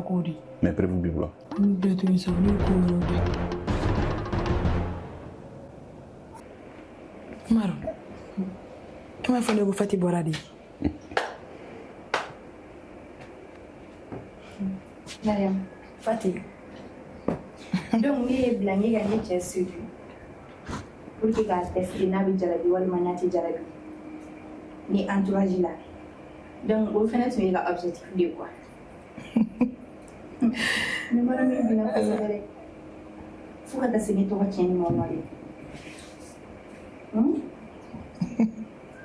Ko de. Mais preuve b'i bolo. N bɛɛ to yen sa, ne ye ko wɛrɛw de. Umaru, e m'a fɔ ne ko Fati bɔra de. Mariam, Fati. Donc ne ye bila ne ka ne cɛ séduit pour que k'a tester n'a bɛ jarabi walima n'a tɛ jarabi ni entourage la. Donc o fana tun ye ka objectif de ye quoi. Ne mara min binna kosɛbɛ dɛ. Fo ka taa se ne tɔgɔ tiɲɛni ma o nɔ de.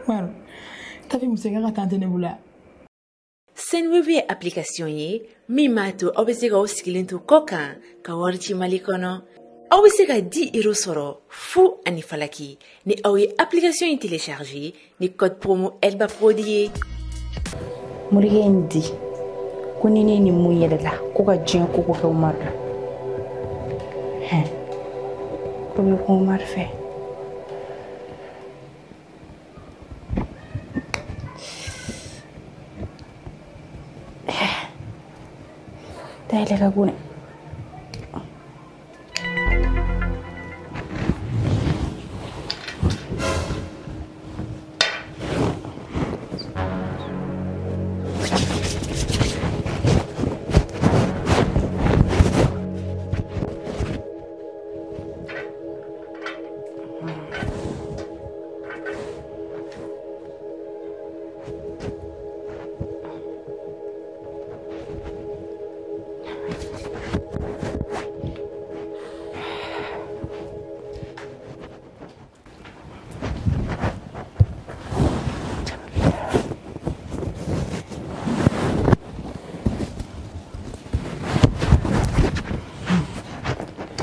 Umaru, Tafi muso i ka ka tan tɛ ne bolo yan. Sendwave ye application ye min b'a to aw bɛ se k'aw sigilen to kɔ kan ka wari ci Mali kɔnɔ. Aw bɛ se ka 10 euros sɔrɔ fu ani falaki ni aw ye application in télécharger ni code promo Elba Prod ye. Morikɛ in di ko ni ne ni mun yɛlɛla ko ka diɲɛ ko ko kɛ Umaru la. Hɛn, ko bɛ kun Umaru fɛ. Dayɛlɛ ka go dɛ.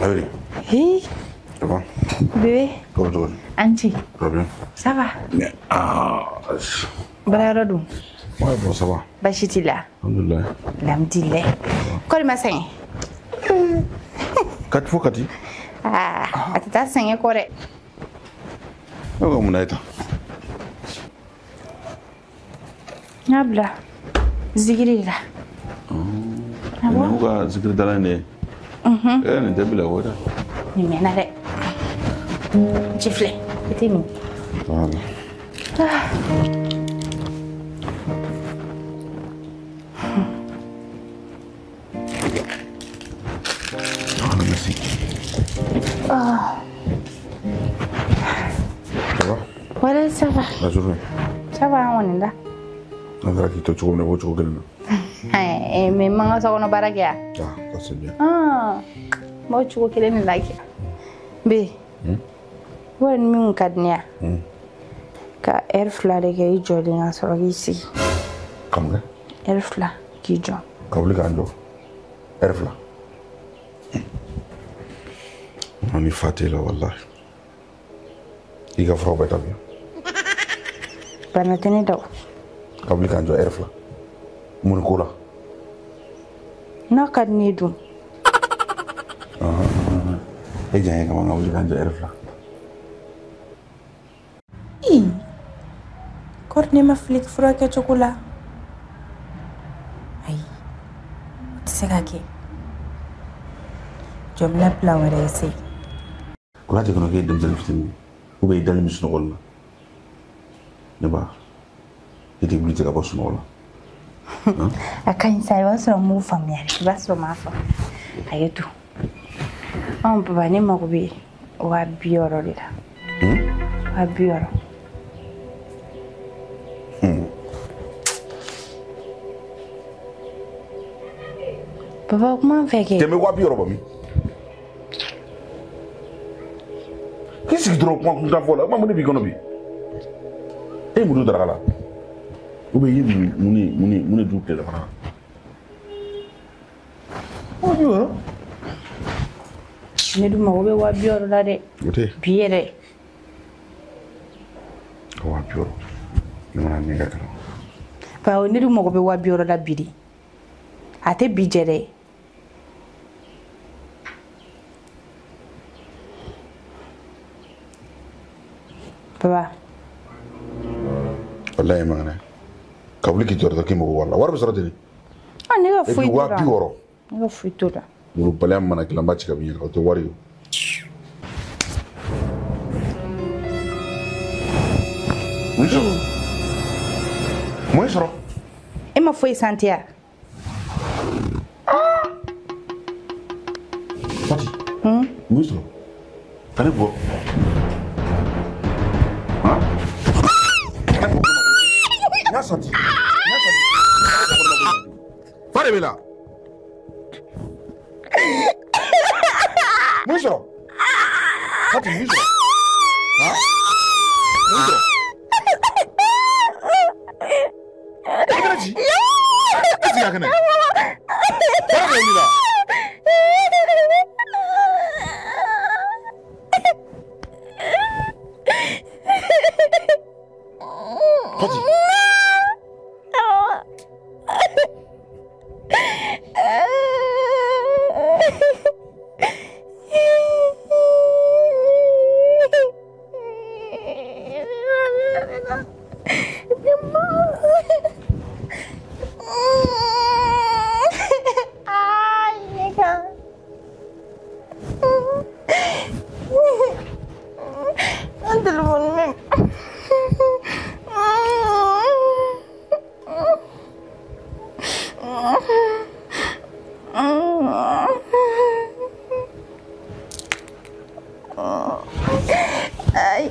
Allez. Hi. Ça va? Bébé. Comment tu vas? Anti. Ça va bien? Ça va? Mais, ah. Baara dun? Ouais, bon, ça va. Baasi t'i la? Alhamdoulilah. Alhamdoulilah. Kɔri ma sɛgɛn? Kati fo Kati. Ah, a tɛ taa sɛgɛn kɔ dɛ. Ne ko mun na e ta? N y'a bila zikiri de la. Nin y'u ka zikiri dala in de ye. Eh, nin tɛ bila o dɛ. Nin mɛnna dɛ. Ji filɛ, i tɛ min. Voilà. Ah, merci. Ah. Ça va? Ouais, ça va. La journée? Ça va, an kɔni da. An taara k'i to cogo min na, i b'o cogo kelen na. Eh, mais n man ka sokɔnɔ baara kɛ yan. Ah, ça c'est bien. Ah, n b'o cogo kelen de la kɛ. B. Wari min kun ka di ne ye. Ka heure 2 de kɛ i jɔlen ka sɔrɔ k'i sigi. Ka mun kɛ? Heure 2 k'i jɔ. Ka wuli k'an jɔ. Heure 2. Non, ni fa t'e la walahi. I ka furaw bɛɛ ta bi. Bana tɛ ne da o. Ka wuli k'an jɔ heure 2. Mun ko la? N'a ka di ne ye dun. E jan ye kama n ka wuli k'an jɔ heure 2. Ii, kɔri ne ma fili fura kɛcogo la. Ayi, o tɛ se ka kɛ. Jɔ n bɛna plan wɛrɛ essayer. Kura tɛ kɔnɔ k'e ye denmisɛnnin fitinin ye ou bien i dalen bɛ sunɔgɔ la. Ne ba, e tɛ wuli ten ka bɔ sunɔgɔ la. A ka ɲi sa, i b'a sɔrɔ n m'o faamuya dɛ, i b'a sɔrɔ n m'a faamu. A ye to. Papa, ne mago bɛ 60.000 de la. 60.000. Papa, kuma n fɛ kɛ. Tɛmɛ 60.000 bɔ min? K'i sigi dɔrɔn kuma kuntan fɔ la, o ma mun de b'i kɔnɔ bi? E ye mun dun daraka la? Ou bien i ye mun de dun tile fana na? 60.000. Ne dun mago bɛ 60.000 la dɛ. O tɛ. Bi yɛrɛ. 60.000. Ne mana ɲɛ ka kalan. Bawo ne dun mago bɛ 60.000 la bi de. A tɛ bi jɛ dɛ. Papa. Walahi magana. Ka wuli k'i jɔ dɔrɔn k'i mago wari la. Wari bɛ sɔrɔ ten de. Ah, ne ka foyi t'o la. Et puis 60 000. Ne ka foyi t'o la. Molobaliya mana k'i la n b'a ci ka bɔ i ɲɛ kan, o tɛ wari ye. Mun sɔrɔ? Mun sɔrɔ? E ma foyi santi ya? Fati. Mun sɔrɔ? Ka ne bugɔ. Han? Ka ne bugɔ. N y'a santi. N y'a santi. Fa de b'e la. Mun sɔrɔ? Fati, mun sɔrɔ? Han? Mun sɔrɔ? I bɛna ci? E sigi a kɛnɛ. Fa de b'i la. Fati.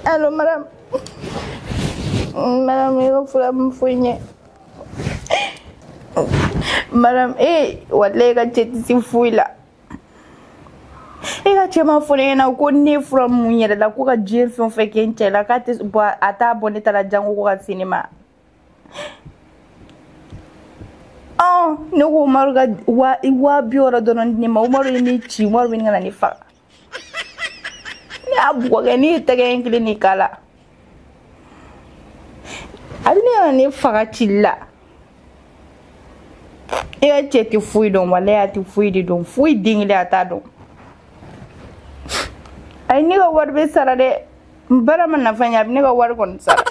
Allo, madame. Madame, i ka fura ma foyi ɲɛ. Madame, walayi i ka cɛ tɛ se foyi la. E ka cɛ ma fɔ ne ɲɛna ko ne ye fura mun yɛrɛ la ko ka diɲɛ fɛn o fɛn kɛ n cɛ la k'a tɛ bɔ a t'a bɔ ne ta la jango ko ka se ne ma. Ne ko Umaru ka 60 000 dɔrɔn di ne ma. Umaru ye ne ci, Umaru bɛ ka na ne faga. Ne y'a bugɔ kɛ ne ye tɛgɛ in kelen de k'a la. A bɛ ne ka na ne faga cili la. E ka cɛ tɛ foyi dɔn, walayi a tɛ foyi de dɔn, foyi den kelen a t'a dɔn. Ayi, ne ka wari bɛ sara dɛ. N baara ma nafa ɲɛ, a bɛ ne ka wari kɔni sara.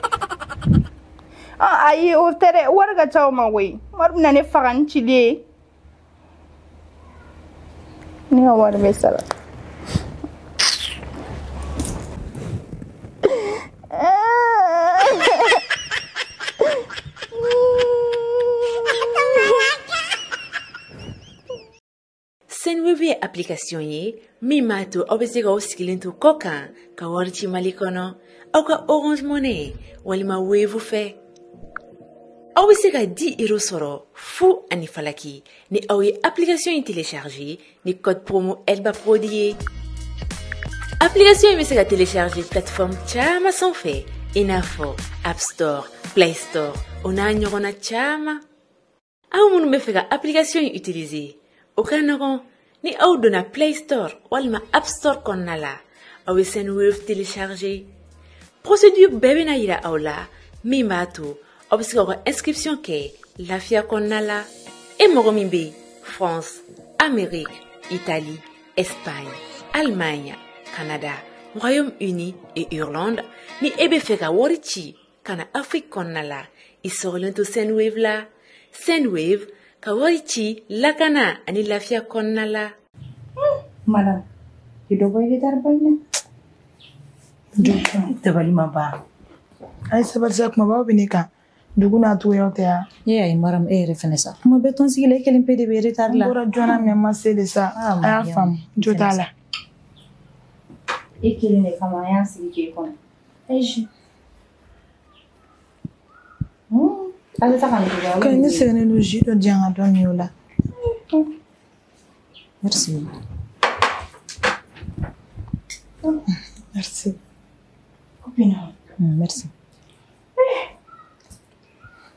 Ayi, o tɛ dɛ, wari ka ca o ma koyi. Wari bɛ na ne faga ni cili ye. Ne ka wari bɛ sara. Sendwave ye application ye min b'a to aw bɛ se k'aw sigilen to kɔ kan ka wari ci Mali kɔnɔ aw ka Orange Money walima Wave fɛ. Aw bɛ se ka 10 euros sɔrɔ fu ani falaki ni aw ye application in télécharger ni code promo Elba Prod ye. Application in bɛ se ka télécharger plateforme caman sanfɛ i n'a fɔ App Store, Play Store o n'a ɲɔgɔnna caman. Aw minnu bɛ fɛ ka application in utiliser, o ka nɔgɔn. Ni aw donna Play Store walima App Store kɔnɔna la, aw bɛ Sendwave télécharger. Procédure bɛɛ bɛna yira aw la min b'a to aw bɛ se k'aw ka inscription kɛ lafiya kɔnɔna la. E mɔgɔ min bɛ France, Amérique, Italie, Espagne, Allemagne, Canada, Royaume-Uni et Irlande, ni e bɛ fɛ ka wari ci ka na Afrique kɔnɔna la, i sɔgɔlen to Sendwave la. Sendwave, ka wari ci lakana ani lafiya kɔnɔna la. Madame, i dɔ bɔ i bɛ taa ba in na. Dabali ma ban. A ye sabali sa, kumabaw bɛ ne kan. Dugu n'a cogoyaw tɛ ya. E y'a ye madame, e yɛrɛ fɛnɛ sa. Kuma bɛɛ tɔnsigi la, e kelen pe de bɛ retard la. N bɔra joona mais n ma se de sa. A y'a faamu, jo t'a la. E kelen de kama an y'an sigi k'e kɔnɔ. Ayi. A bɛ taa ka nin Ka ne sɛgɛnnen don, jus dɔ di yan ka dɔ min o la. Merci. Merci. Copine. Merci.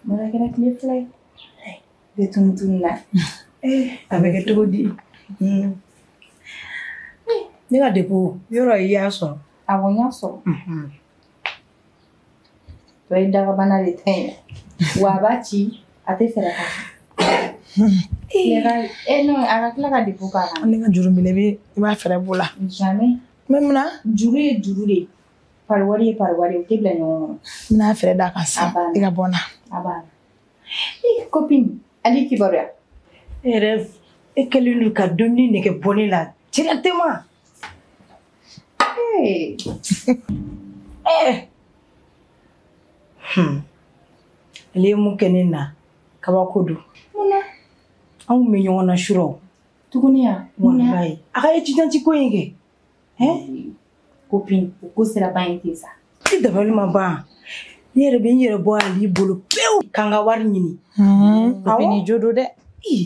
Mara kɛra tile 2 ye. Bɛ tunu tunu na. A bɛ kɛ cogo di? Ne ka dépôt yɔrɔ i y'a sɔrɔ. Awɔ, n y'a sɔrɔ. Tɔ ye dagabana de ta ye. Wa a b'a ci, a tɛ fɛɛrɛ k'a kan. Non, a ka tila ka dépôt k'a kan. Ne ka juru minɛ i b'a fɛɛrɛ b'o la. Jamais. Mais munna? Juru ye juru de ye. Pari wari ye pari wari ye, u tɛ bila ɲɔgɔn kɔnɔ. N bɛna fɛɛrɛ d'a kan sisan. I ka bɔ n na. A banna. Copine, ale kibaruya. E yɛrɛ e kɛlen don ka dumuni nege bɔ ne la directement. Ee. Ale ye mun kɛ ne na kabako don. Munna? Anw bɛ ɲɔgɔn na surɔ. Tuguni ya? Walayi. A ka étudiante ko in kɛ. Hein? Copine, o ko sera ban ye ten sa. I dabali ma ban. Ne yɛrɛ bɛ n yɛrɛ bɔ Ali bolo pewu k'an ka wari ɲini. Copine jo don dɛ.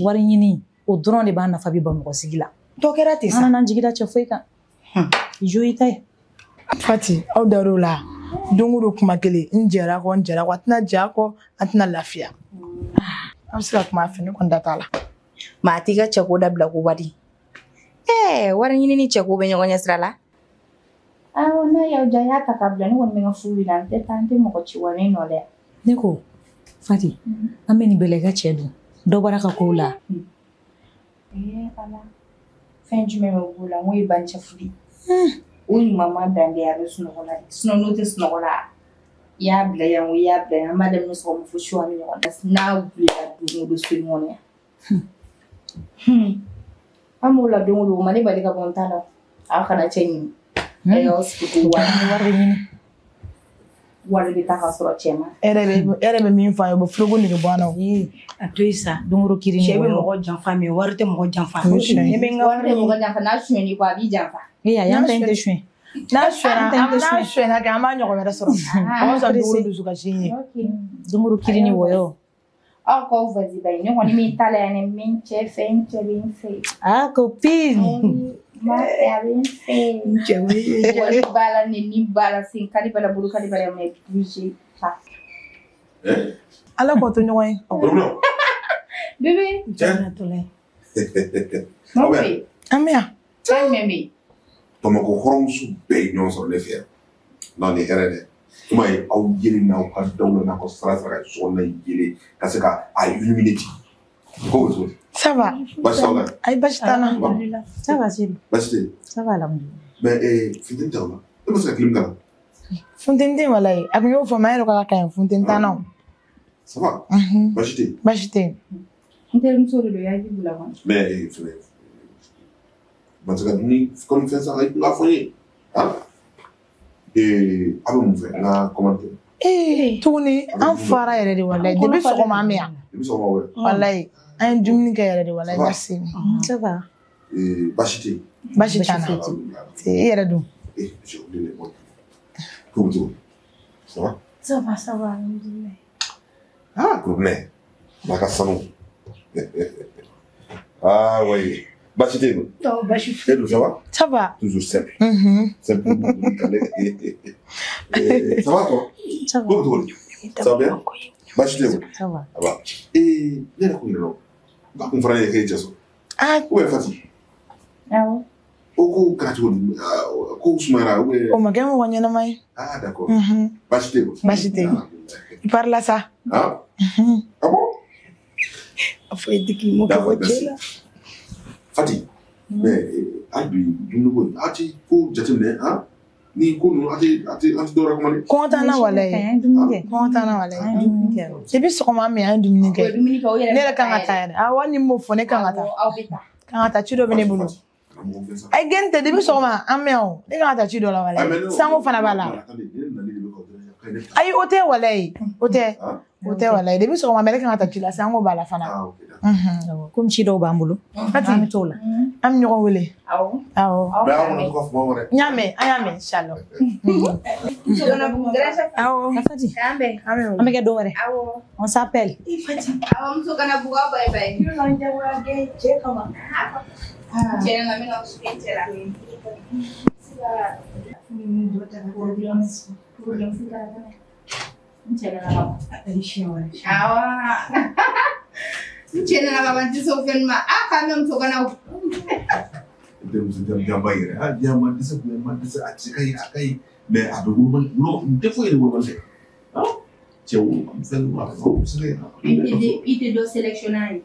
Wari ɲini o dɔrɔn de b'a nafa bi Bamakɔ sigi la. Dɔ kɛra ten sa. An nana jigi da cɛ foyi kan. I jo i ta ye. Fati, aw dar'o la. Don o don kuma kelen, n jɛra kɔ, n jɛra kɔ, a tɛna jɛ a kɔ, an tɛna lafiya. An bɛ se ka kuma a fɛ, ne kɔni da t'a la. Maa t'i ka cɛko dabila ko wari. Ɛɛ wari ɲini ni cɛko bɛ ɲɔgɔn ɲɛ sira la. Awɔ, n'a y'aw diya, y'a ta k'a bila, ne kɔni bɛ n ka furu la, n tɛ taa, n tɛ mɔgɔ ci wari nɔ dɛ. Ne ko, Fati, an bɛ nin bɛɛ la i ka cɛ dun. Dɔ bɔra ka kow la. Ee Ala, fɛn jumɛn bɛ b'o la, n ko ye bancɛ furu ye. O ɲuman ma danbe a bɛ sunɔgɔ la de. Sinon n'o tɛ sunɔgɔ la, i y'a bila yan o i y'a bila yan, an b'a daminɛ sɔgɔma fo su an bɛ ɲɔgɔn na. N'a wulila don o don so in kɔnɔ yan. An b'o la don o don, o ma ne bali ka bɔ n ta la. Aw kana cɛ ɲini. A y'aw sigi ko wari. Wari bɛ ɲini. Wari bɛ taa ka sɔrɔ cɛ ma. E yɛrɛ bɛ min fɔ an ye, o bɛ furuko nege bɔ an na o. A to yen sa. Don o don kiiri ni Cɛ bɛ wɔyɔ. mɔgɔ janfa mais wari tɛ mɔgɔ janfa. O ye tiɲɛ ye. Ne bɛ n ka Wari wari tɛ ɲini. mɔgɔ janfa, n'a sonyɛn'i kɔ a b'i janfa. Ee ayi, an ta in tɛ suɲɛ. N'a sonyɛna, An ta in tɛ n'a suɲɛ. sonyɛna kɛ, an b'a ɲɔgɔn wɛrɛ sɔrɔ. O ka fisa don o don dusukasi in ye. Don o don kiiri ni wɔyɔ. Aw k'aw vas-y ba ye, ne kɔni min ta la yan dɛ, n bɛ n cɛ fɛ, n cɛ bɛ n fɛ. Ah copine. N b'a fɛ, a bɛ n fɛ. N cɛ bɛ Wari b'a la, nɛni b'a la, sen kari b'a la, bolo kari b'a la, mais bougez pas. Ala k'o to ɲɔgɔn ye. Bébé, Cɛ. mun bɛ yen? An bɛ yan. Fɛn jumɛn bɛ yen? Bamakɔ hɔrɔnmuso bɛɛ ye ɲɔgɔn sɔrɔ ne fɛ yan. Non, nin hɛrɛ dɛ. I m'a ye aw yelen n'aw ka daw la n'aw ka sara sara ka sokɔnɔna yelen ka se ka a illuminer ten. Ko bɛ cogo di? Ça va. Baasi t'aw la? Ayi, baasi t'an na. Ça va Seydou. Baasi tɛ yen. Ça va alhamdoulilah. Mais funteni t'aw la? E ma se ka clim k'a la? Funteni tɛ yen walayi. A kun y'o fɔ mais an yɛrɛ ko k'a ka ɲi, funteni t'an na o. Ça va? Baasi tɛ yen. Baasi tɛ yen. N terimuso de don, i hakili b'u la kɔni. Mais fɛnɛ ma se ka dumuni kɔni fɛn san i kun k'a fɔ n ye. Han? A bɛ mun fɛ? N ka commande kɛ. Ee tuguni an fara yɛrɛ de walayi. Depuis sɔgɔma an bɛ yan. Depuis sɔgɔma wɛrɛ. Walayi. An ye dumuni kɛ yɛrɛ de walayi. Merci. Ça va. Baasi tɛ yen. Baasi t'an na. I yɛrɛ dun? J'ai oublié les mots. Ko bɛ cogo di? Ça va? Ça va, ça va, alhamdoulilah. Ah, Kurunɛ, n'a ka sanu. Ah oui. Baasi tɛ yen. Non, baasi foyi. E dun, ça va? Ça va. Toujours simple. Simple. Ça va toi? Ça va. Ko bɛ cogo di? Ça va bien? Baasi tɛ yen. Ça va. Ça va. Ne yɛrɛ kun ɲinɛna o. N ka kun fana ye k'e cɛ sɔrɔ. Ah. Ou bien Fati? Awɔ. O ko kɛra cogo di? Ko sumayara ou bien? O ma kɛ mɔgɔ ɲɛnama ye. Ah d'accord. Baasi tɛ yen. Baasi tɛ yen. I parla sa. Ah. Ah bon? A fɔ e tɛ k'i mɔ ka bɔ cɛ la. Fati, mais hali bi dumuni ko in, a ti ko jateminɛ han? Ni ko ninnu a ti a ti an ti dɔwɛrɛ kuma dɛ. Kɔngɔ t'an na walayi. An ye dumuni kɛ. Kɔngɔ t'an na walayi. An ye dumuni kɛ. Depuis sɔgɔma an bɛ yan, an ye dumuni kɛ. O ye dumuni kɛ, o yɛrɛ Ne yɛrɛ kan ka taa yɛrɛ. Awɔ, ni n m'o fɔ ne kan ka taa. Awɔ, aw bɛ taa. Kan ka taa ci dɔ bɛ ne bolo. Ayi gɛn tɛ depuis sɔgɔma an bɛ yan o. Ne kan ka taa ci dɔ la walayi. Sango fana b'a la. Ayi o tɛ walayi. O tɛ. O tɛ walayi. Depuis sɔgɔma mais ne kan ka taa ci la, sango b'a la fana. Komi ci dɔw b'an bolo. Fati, an bɛ t'o la. An bɛ ɲɔgɔn wele. Awɔ. Awɔ. Mais aw kana to ka fama wɛrɛ. N y'a mɛn, an y'a mɛn inchallah. Awɔ. Fati, K'an bɛn. an bɛ kɛ don wɛrɛ. Awɔ. On s'appelle. Awɔ, muso kana bugu aw bye bye. N jagoya gɛn cɛ kama. Cɛ nana, n bɛna aw susu cɛ la. Problème foyi t'a la fɛnɛ. N cɛ nana ka ban. Ayi siɲɛ wɛrɛ. Awɔ. N cɛ nana ka ban, n tɛ se o fɛn ma. A k'an bɛn muso kana. Denmuso janba yɛrɛ. Ah, diya ma dɛsɛ, bonya ma dɛsɛ, a cɛ ka ɲi, a ka ɲi. Mais a bɛ woloma, woloma, n tɛ foyi ye woloma tɛ. Ah, cɛ woloma, fɛn woloma, a bɛ se ka. I tɛ dɔ sélectionner ye.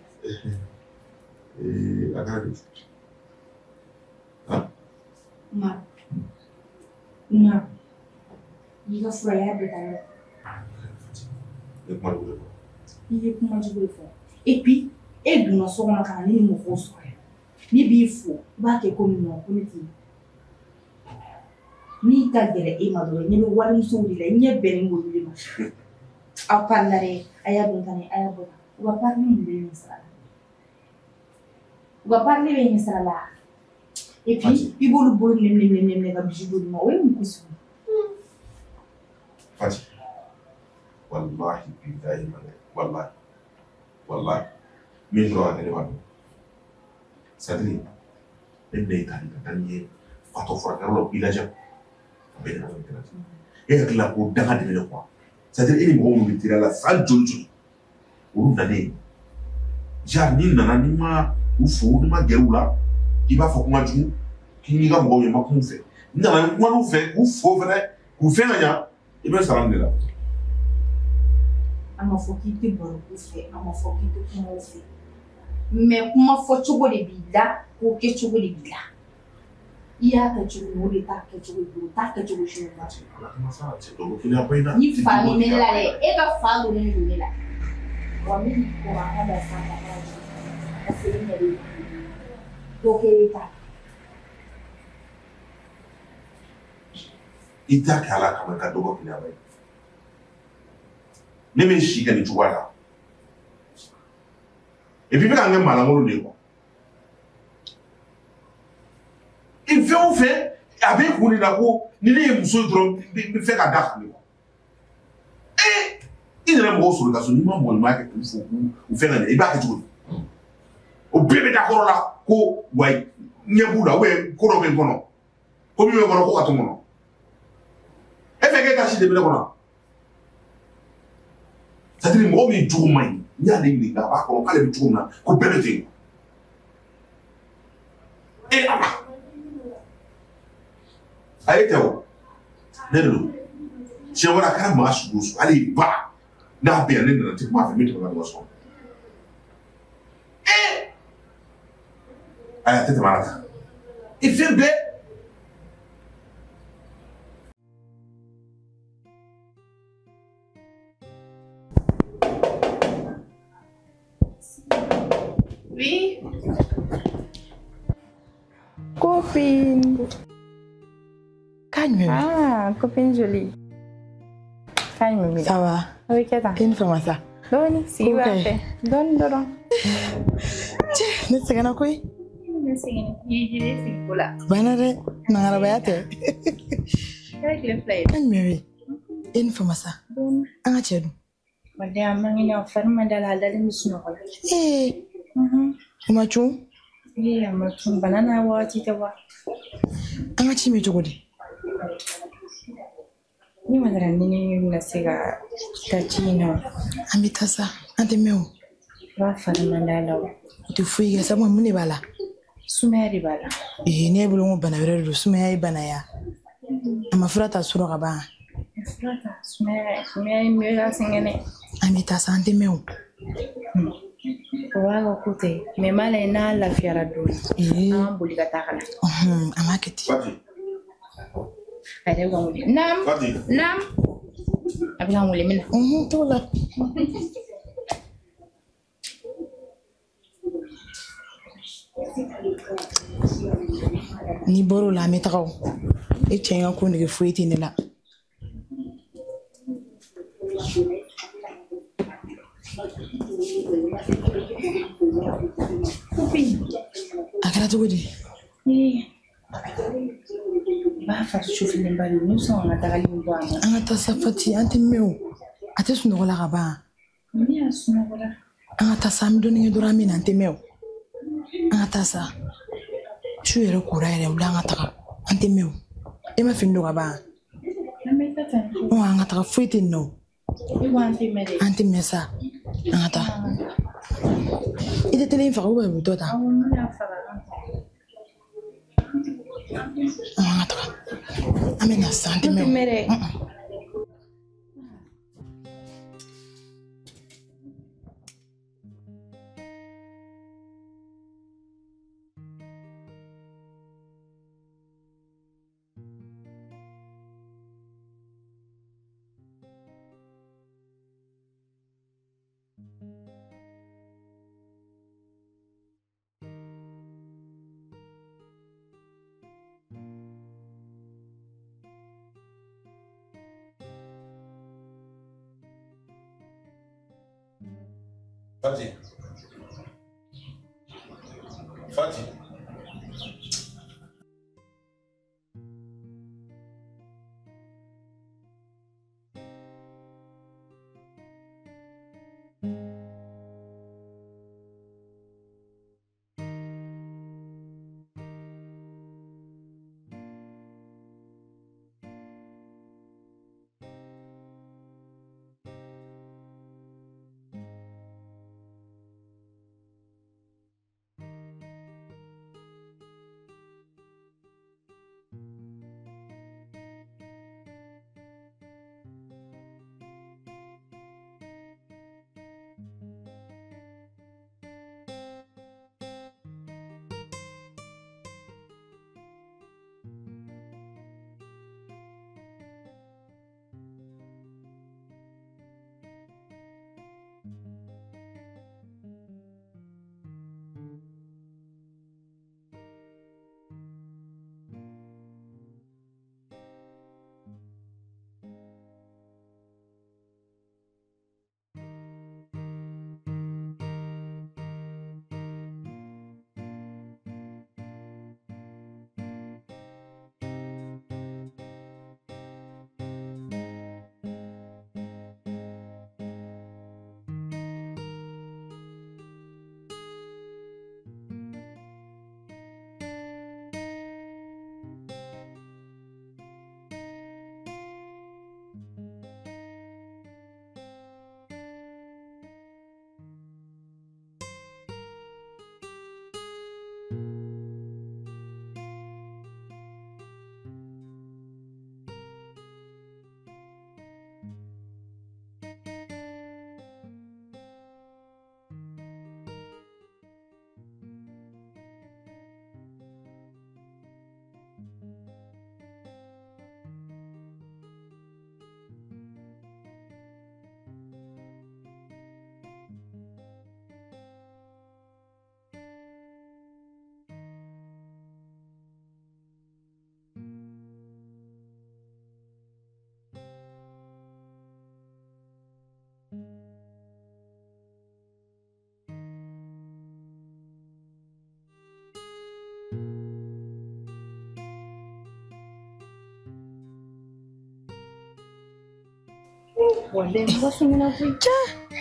A kɛra di? Ah? Umaru. Umaru. I ka fura y'a bɛɛ ta yɔrɔ. Ne kuma de wele. I ye kuma jugu de fɔ. Et puis, E donna so kɔnɔ ka na ne ni mɔgɔw sɔrɔ yan. Ne b'i fo, i b'a kɛ komi nɔ ko ne t'i. Min ka gɛlɛn e ma dɔrɔn, ɲɛ bɛ walimusow de la, i ɲɛ bɛnnen b'olu de ma. Aw parila dɛ, a y'a dɔn tan a y'a bɔ tan. U ka parili mun bɛ ɲɛ sira la? U ka parili bɛ ɲɛ sira la. Et puis, i b'olu bolo minɛ minɛ minɛ ka bisu d'olu ma, o ye mun ko sugu ye? Fati, wallahi billahi wallahi wallahi min dɔrɔn a kɛ ne b'a dɔn. C'est-à-dire ne bɛna e ta de ka taa n'i ye fatɔ furakɛyɔrɔ la u k'i lajɛ. A bɛɛ de ka kɛra ten. E hakili la ko danga de bɛ ne quoi. C'est-à-dire e ni mɔgɔ minnu bɛ teriya la san joli joli olu nalen genre n'i nana n'i ma u fo n'i ma gɛrɛ u la i b'a fɔ kuma jugu k'i n'i ka mɔgɔw ye ma kuma u fɛ. N nana n kumana u fɛ k'u fo fɛnɛ k'u fɛn ka ɲa i bɛ sara nin de la. A ma fɔ k'i tɛ baro k'u fɛ, a ma fɔ k'i tɛ kuma u fɛ. Mais kuma fɔ cogo de b'i la, ko kɛ cogo de b'i la. I y'a kɛ cogo min o de t'a kɛ cogo ye, o t'a kɛ cogo si la. Ni fa min bɛ ne la dɛ, e ka fa donnen don ne la. Wa min b'i kɔrɔ a ka da sanfɛ a kana jigin. Parce que e ɲɛ bɛ dɔ kɛ e t'a. I t'a kɛ ala kama ka dɔ bɔ keleya ye. Ne bɛ n si kɛ nin cogoya la. Et puis i bɛ ka n kɛ maalankolon de ye quoi. I fɛn o fɛn a bɛ kun de la ko ni ne ye muso ye dɔrɔn n bɛ fɛn ka da kan de quoi. Ee i nana mɔgɔw sɔrɔ i ka so n'i ma mɔgɔ ɲuman kɛ k'u fo k'u fɛn ka ɲɛ i b'a kɛ cogo di? O bɛɛ bɛ da kɔrɔ la ko wayi ɲɛ b'u la ou bien ko dɔ bɛ n kɔnɔ ko min bɛ n kɔnɔ ko ka to n kɔnɔ. E fɛ k'e ka si de bɛ ne kɔnɔ. C'est-à-dire mɔgɔ min jogo man ɲi n'i y'ale ɲininka a b'a kɔnɔ k'ale bɛ cogo min na ko bɛɛ bɛ ten. E ala a ye tɛ o ne de don siɲɛ wɛrɛ a kɛra maa sugu o sugu hali ba n'a bɛ yan ne nana tɛ kuma fɛ n bɛ tɛmɛ ka don so kɔnɔ. Ee ayi a tɛ tɛmɛ ala kan i fɛn bɛɛ. Oui. Copine. Calme. Ah, copine jolie. Calme. Ça va? Oui, qu'est-ce que une fois ça. Doni, si va faire. Donne, donne. Ne sɛgɛnna koyi. Ne sɛgɛnna. I ye sigi ko la. Bana dɛ, nangarabaya tɛ. Kɛra tile fila ye. Calme. E ni fama sa. An ka cɛ dun. Walahi a man kɛnɛ, a fari man d'a la, a dalen bɛ sunɔgɔ la. Ee. O ma cun? Ee, a ma cun, bana n'a wagati tɛ wa. An ka ci bɛ cogo di? Ne ma dara ni ne bɛna se ka taa ci in na. An bɛ taa sa, an tɛ mɛn o. I b'a fari man d'a la o. O tɛ foyi kɛ sabu mun de b'a la? Sumaya de b'a la. Ee, ne bolo ko bana wɛrɛ de don, sumaya ye bana ya. A ma fura ta sɔrɔ ka ban. Fura ta, sumaya ye mieux ka sɛgɛn dɛ. An bɛ taa sa, an tɛ mɛn o. O b'a ka ko tɛ mɛ n b'a lajɛ n'a lafiyara dɔɔni an boli ka taa ka na. An b'a kɛ ten. A yɛrɛ bɛ ka n wele. Naam. Naam. A bɛ ka n wele n bɛ na. T'o la. N'i bɔr'o la an bɛ taga o. E cɛ in ka ko nege foyi tɛ ne la. A kɛra cogo di? I b'a fari sufilenba de, ne bɛ sɔn ka n ka tagali bɔ a ma. An ka taa sa Fati, an tɛ mɛn o. A tɛ sunɔgɔ la ka ban. Ne y'a sunɔgɔ la. An ka taa sa, an bɛ dɔɔnin kɛ dɔrɔn an bɛ na, an tɛ mɛn o. An ka taa sa. Su yɛrɛ kora yɛrɛ, wuli an ka taga. An tɛ mɛn o. E ma fini don ka ban? An bɛ taa tan. An ka taga, foyi tɛ nin na o. E ko an tɛ mɛn dɛ. An tɛ mɛn sa. An ka taa. I tɛ tele in faga ou bien u bɛ dɔ ta? Awɔ, ne y'a faga. An ka taga. An bɛ na sisan, an tɛ mɛn o. An tɛ mɛn dɛ. Fati. Fati.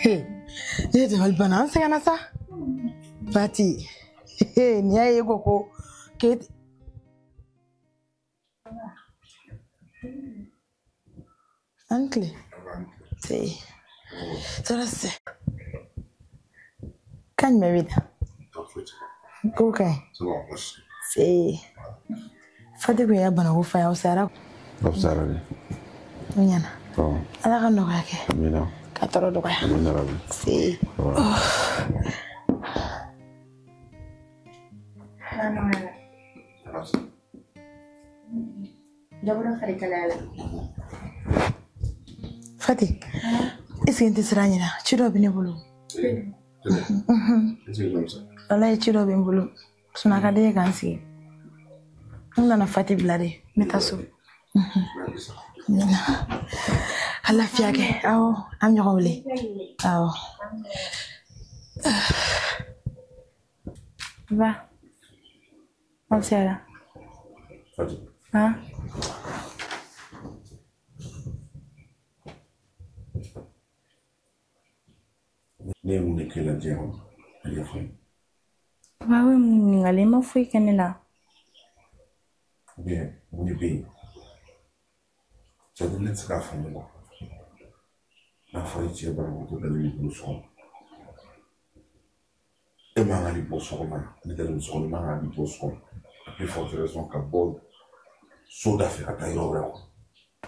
Cɛ, ne dabali banna, an sɛgɛnna sa. Fati, nin y'a ye ko ko k'e an tile. Tɔɔrɔ tɛ. Kan jumɛn b'i la? Ko ka ɲi. Se. Fati kun y'a banako f'a ye, aw sara. Aw sara de. O ɲɛna. Ala ka nɔgɔya kɛ. Amina. Ka tɔɔrɔ dɔgɔya. Amina rabi. Se. Fati, est-ce que n tɛ siran ɲina? Ci dɔ bɛ ne bolo. Walayi ci dɔ bɛ n bolo. Sinon a ka di n ye ka n sigi. N nana Fati bila de, n bɛ taa so. A lafiya kɛ. Awɔ, an bɛ ɲɔgɔn wele. Awɔ. Ba, aw sera. Fati. Han? Ne ye mun de k'e la diɲɛ kɔnɔ? A ɲɛfɔ n ye. Ba, aw ye mun ɲininkali? I ma foyi kɛ ne la. Ou bien mun de bɛ yen? C'est-à-dire ne tɛ se k'a faamu quoi. N'a fɔra i cɛ banabagatɔ dalen b'i bolo so kɔnɔ. E man kan ka bɔ so kɔnɔ, ne dalen bɛ so kɔnɔ, e man kan ka bɔ so kɔnɔ. A plus forte raison ka bɔ so da fɛ ka taa yɔrɔ wɛrɛ kɔnɔ.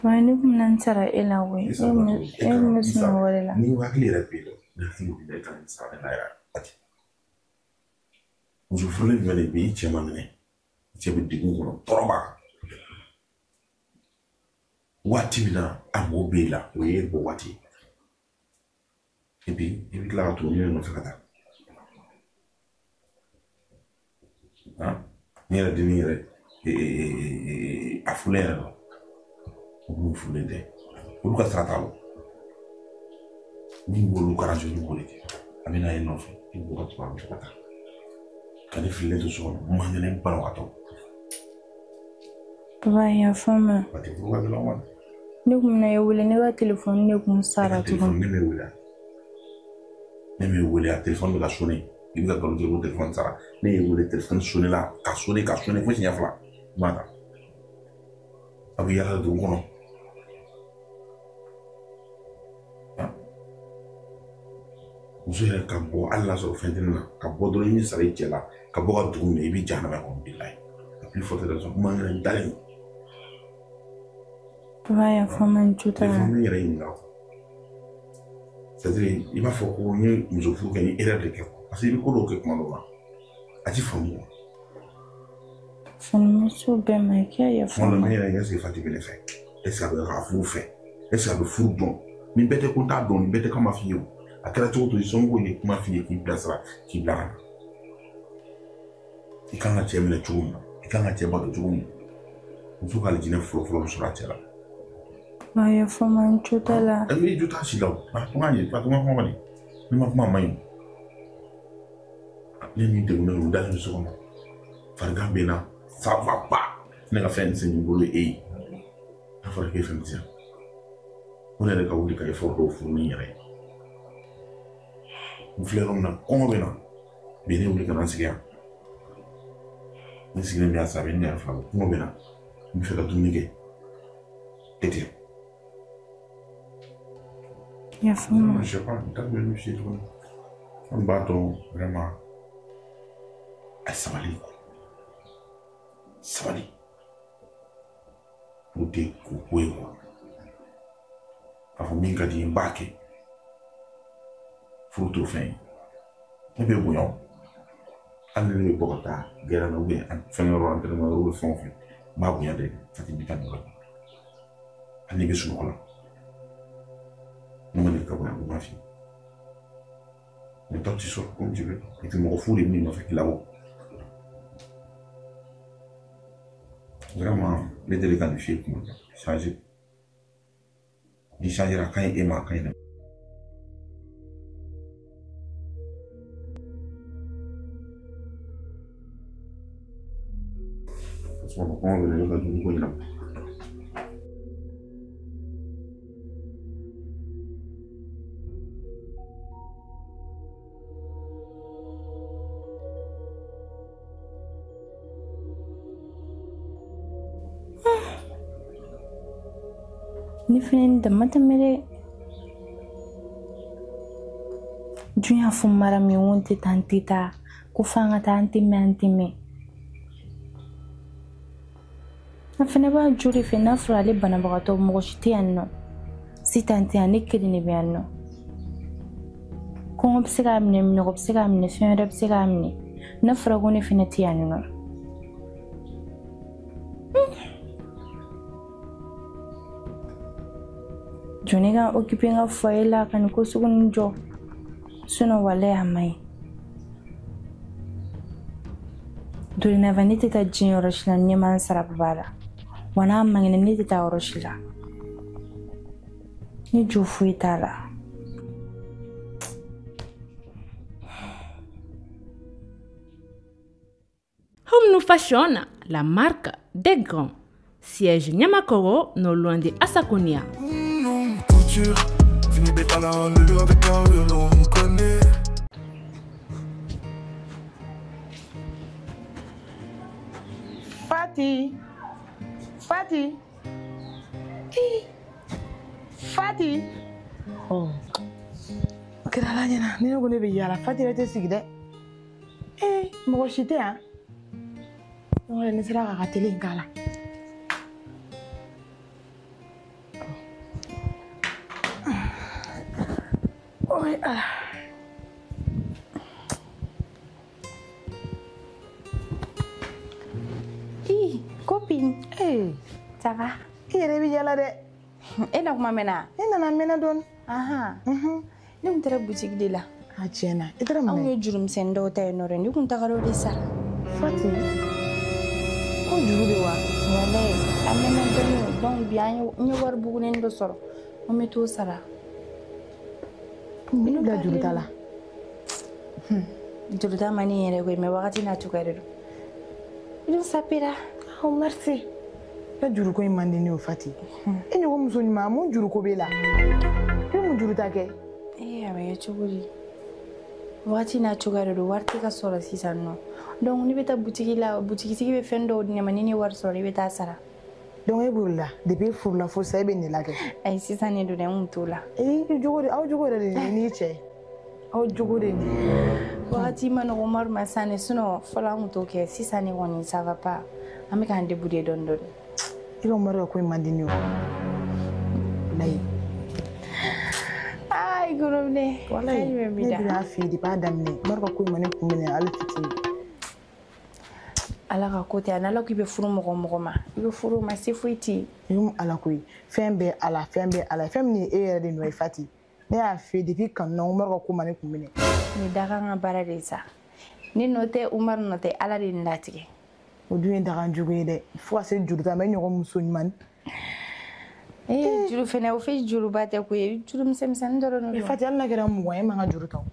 Ba, ne kun bɛna n sara e la koyi. E kun bɛ sunɔgɔ de la. Ni hakili yɛrɛ bɛ yen nɔ, ni hakili b'i la, e kan ka sara ne la yɛrɛ. Fati. Muso furulen jumɛn de bɛ yen, i cɛ ma minɛ, i cɛ bɛ degun kɔnɔ, tɔɔrɔ b'a kan. Waati min na a mago b'e la, o ye e bɔ waati ye. Et puis i bɛ tila ka tugu ne nɔfɛ ka taa. Han? Ne yɛrɛ dennin yɛrɛ, a furulen yɛrɛ dɔn. Olu furulen tɛ. Olu ka sira t'a la. Min b'olu garanti, olu b'o de kɛ. A bɛ na e nɔfɛ i b'o ka to a bɛ ka taa ka ne fililen to so kɔnɔ n man kɛnɛ banabagatɔ. Papa yafa n ma. A tɛ furu ka gɛlɛn wa? Ne kun bɛna e wele, ne ka telefɔni de kun sara tuguni. Ne m'e wele. Ne m'e wele, a telefɔni bɛ ka sonné. I bɛ ka nkalon tigɛ ko telefɔni sara. Ne y'e wele telefɔni sonné la ka sonné ka sonné fo siɲɛ 2. I m'a ta. A bɛ yaala dugu kɔnɔ. Muso yɛrɛ ka bɔ hali n'a sɔrɔ fɛn tɛ ne na ka bɔ dɔrɔn i bɛ sara i cɛ la ka bɔ ka dugu minɛ i bɛ jahanama kɔnɔ bilayi a plus forte raison kuma yɛrɛ n dalen don. Papa yafa n ma, n jo t'a la. Telefɔni yɛrɛ ɲininka o. C'est-à-dire i b'a fɔ ko n ye muso furu kɛ n ye erreur de kɛ parce que i bɛ ko dɔw kɛ kuma dɔw la a ti faamu quoi. Fana ma s'o bɛɛ ma i k'a yafa n ma. Kuma dɔ la ne yɛrɛ est ce que Fati bɛ ne fɛ, est ce que a bɛ ka furu fɛ, est ce que a bɛ furu dɔn, nin bɛɛ tɛ ko n t'a dɔn, nin bɛɛ tɛ k'a ma f'i ye o. A kɛra cogo o cogo i somɔgɔw ye kuma f'i ye k'i bilasira k'i bila ka na. I kan ka cɛ minɛ cogo min na, i kan ka cɛ bato cogo min na, muso ka alijinɛ fɔlɔ-fɔlɔ bɛ sɔrɔ a cɛ la. Papa yafa n ma, n jo t'a la. I jo t'a si la o. A kuma ye, a kuma kuma kɔni. N'i ma kuma a man ɲi. Ne ni degunnen don, n dalen bɛ so kɔnɔ. Farigan bɛ n na, ça va pas. Ne ka fɛn sen bolo e ye. N'a fɔra k'e fɛn ti yan. Ko ne yɛrɛ ka wuli ka effort dɔw furu ni n yɛrɛ ye. N filɛ yɔrɔ min na, kɔngɔ bɛ n na. Bi ne wuli ka na n sigi yan. Ne sigilen bɛ yan sisan, a bɛ ne yɛrɛ fila bɔ. Kɔngɔ bɛ n na. N bɛ fɛ ka dumuni kɛ. E tɛ. Yafa n ma. Je sais pas, n t'a dɔn min f'i ye tuguni. An b'a dɔn vraiment a sabali quoi. Sabali. O tɛ ko ko ye quoi. K'a fɔ min ka di n ye n b'a kɛ. Furu t'o fɛn ye. Ne bɛ bonya o. Hali ni ne bɛ bɔ ka taa gɛrɛn na ou bien fɛn yɔrɔ entraînement yɔrɔ fɛn o fɛn, n b'a bonya de. Fati bɛ taa nin yɔrɔ la. Hali n'i bɛ sunɔgɔ la. Ne ma deli ka bonya ko n b'a f'i ye. Mais toi tu sors comme tu veux. Et puis mɔgɔ fu de bɛ n'i nɔfɛ k'i labɔ. Vraiment, n bɛ deli ka nin f'i ye kuma bɛɛ. Changer. N'i changera a ka ɲi e ma, a ka ɲi ne ma. Kɔngɔ bɛ na, ne ka dumuni ko ɲɛnabɔ. Ne fɛnɛ ni dama tɛmɛ dɛ. Jɔn y'a fɔ mara min ko n tɛ taa n tɛ taa ko f'an ka taa an tɛ mɛn an tɛ mɛn. A fɛnɛ b'a jo de fɛ n'a fɔra ale banabagatɔ mɔgɔ si tɛ yan nɔ. Sitan tɛ yan, ne kelen de bɛ yan nɔ. Kɔngɔ bɛ se k'a minɛ, minɔgɔ bɛ se k'a minɛ, fɛn wɛrɛ bɛ se k'a minɛ. N'a fɔra ko ne fɛnɛ tɛ yan nɔ. Jɔn ne ka occuper n ka foyer la ka nin ko sugu ninnu jɔ. Sinon walayi a man ɲi. Dorénavant ne tɛ taa diɲɛ yɔrɔ si la ni ne ma n sara papa la. Wa n'a man kɛnɛ ne tɛ taa yɔrɔ si la. Ne jo foyi t'a la. Home New Fashion, la marque des grands. Siège Niamakoro, non loin de Assakonia. Fati, Fati, Fati. Oh, o kɛra Ala ɲɛna, ni ne ko ne bɛ yaala, Fati yɛrɛ tɛ sigi dɛ. Ee, mɔgɔ si tɛ yan. Ne sera k'a ka tele in k'a la. Oye, ala. Ih, copine. Eh, ça va? I yɛrɛ bɛ yaala dɛ. E na kuma mɛnna? Ne nana mɛnna dɔɔni. Ahan. Ne kun taara boutique de la. A tiɲɛ na. I taara mun Anw ye jurumisɛnnin dɔw ta yen nɔ dɛ. Ne kun tagara o de sara. Fati, ko juru bɛ wa? Walayi, a mɛnna dɔɔni. Donc bi an ye n ye wari bugunin dɔ sɔrɔ. N bɛ t'o sara. Minnu bila juru ta la. Juru ta man di n yɛrɛ koyi, mais wagati n'a cogoya de don. I dun sapera. Oh merci. Ka juruko in man di ne ye o Fati. E ɲɔgɔn muso ɲuman, mun juruko b'e la? I bɛ mun juru ta kɛ? Ee a bɛ kɛ cogo di? Wagati n'a cogoya de don, wari tɛ ka sɔrɔ sisan nɔ. Donc ne bɛ taa butigi la, butigitigi bɛ fɛn dɔw di ne ma, ni ne ye wari sɔrɔ i bɛ taa sara. Donc e b'o la depuis e furula fo sisan e bɛ nin de la kɛ? Ayi sisan ne don dɛ, n kun t'o la. Ee i jogo de, aw jogo yɛrɛ de ye n'i cɛ. Aw jogo de nin. Wagati ma nɔgɔn Umaru ma sisan de, sinon fɔlɔ an kun t'o kɛ, sisan ne kɔni ça va pas. An bɛ k'an débrouiller dɔɔni dɔɔni. I ka Umaru ka ko in man di ne ye o. Walayi. Aa i kɔnɔ minɛ. Walayi ne bɛna f'i ye depuis a daminɛ, Umaru ka ko in ma ne kun minɛ hali fitinin. Ala ka ko tɛ, a n'Ala ko i bɛ furu mɔgɔ o mɔgɔ ma, i bɛ furu o ma, se foyi tɛ yen. I Ala ko ye, fɛn bɛɛ Ala, fɛn bɛɛ Ala, fɛn min ye e yɛrɛ de nɔ ye Fati. Ne y'a f'i ye depuis kanu na, Umaru ka ko ma ne kun minɛ. Nin dakan ka baara de ye sa. Ne nɔ tɛ, Umaru nɔ tɛ, Ala de ye nin latigɛ. O dun ye dakan jugu ye dɛ, fo ka se juru ta ma, e ɲɔgɔn muso ɲuman. Ee juru fɛnɛ, o fɛ juruba tɛ koyi, juru misɛnmisɛnnin dɔrɔn de don. Fati, hali n'a kɛra 20 ye, e man ka juru ta o.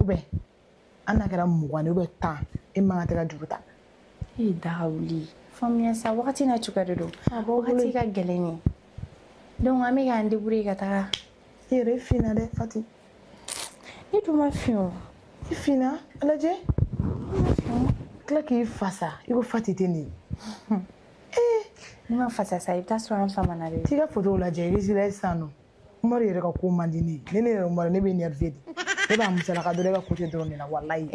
Ou bien hali n'a kɛra 20 ye ou bien 10, e man ka tɛ ka juru ta. E daga wuli. Faamuya sa, wagati n'a cogoya de don. Wagati ka gɛlɛn ye. Donc an bɛ k'an débrouiller ka taga. I yɛrɛ finna dɛ Fati. Ne dun ma fin o. I finna, a lajɛ. Tila k'i fasa, i ko Fati tɛ nin ye. N'i ma fasa sa, i bɛ taa sɔrɔ an famana de. T'i ka photo lajɛ, i bɛ sisan nɔ. Umaru yɛrɛ ka ko man di ne ye. Ne yɛrɛ Umaru, ne bɛ énervé de. Ne b'a musalaka dɔrɔn e ka côté dɔrɔn de la walayi.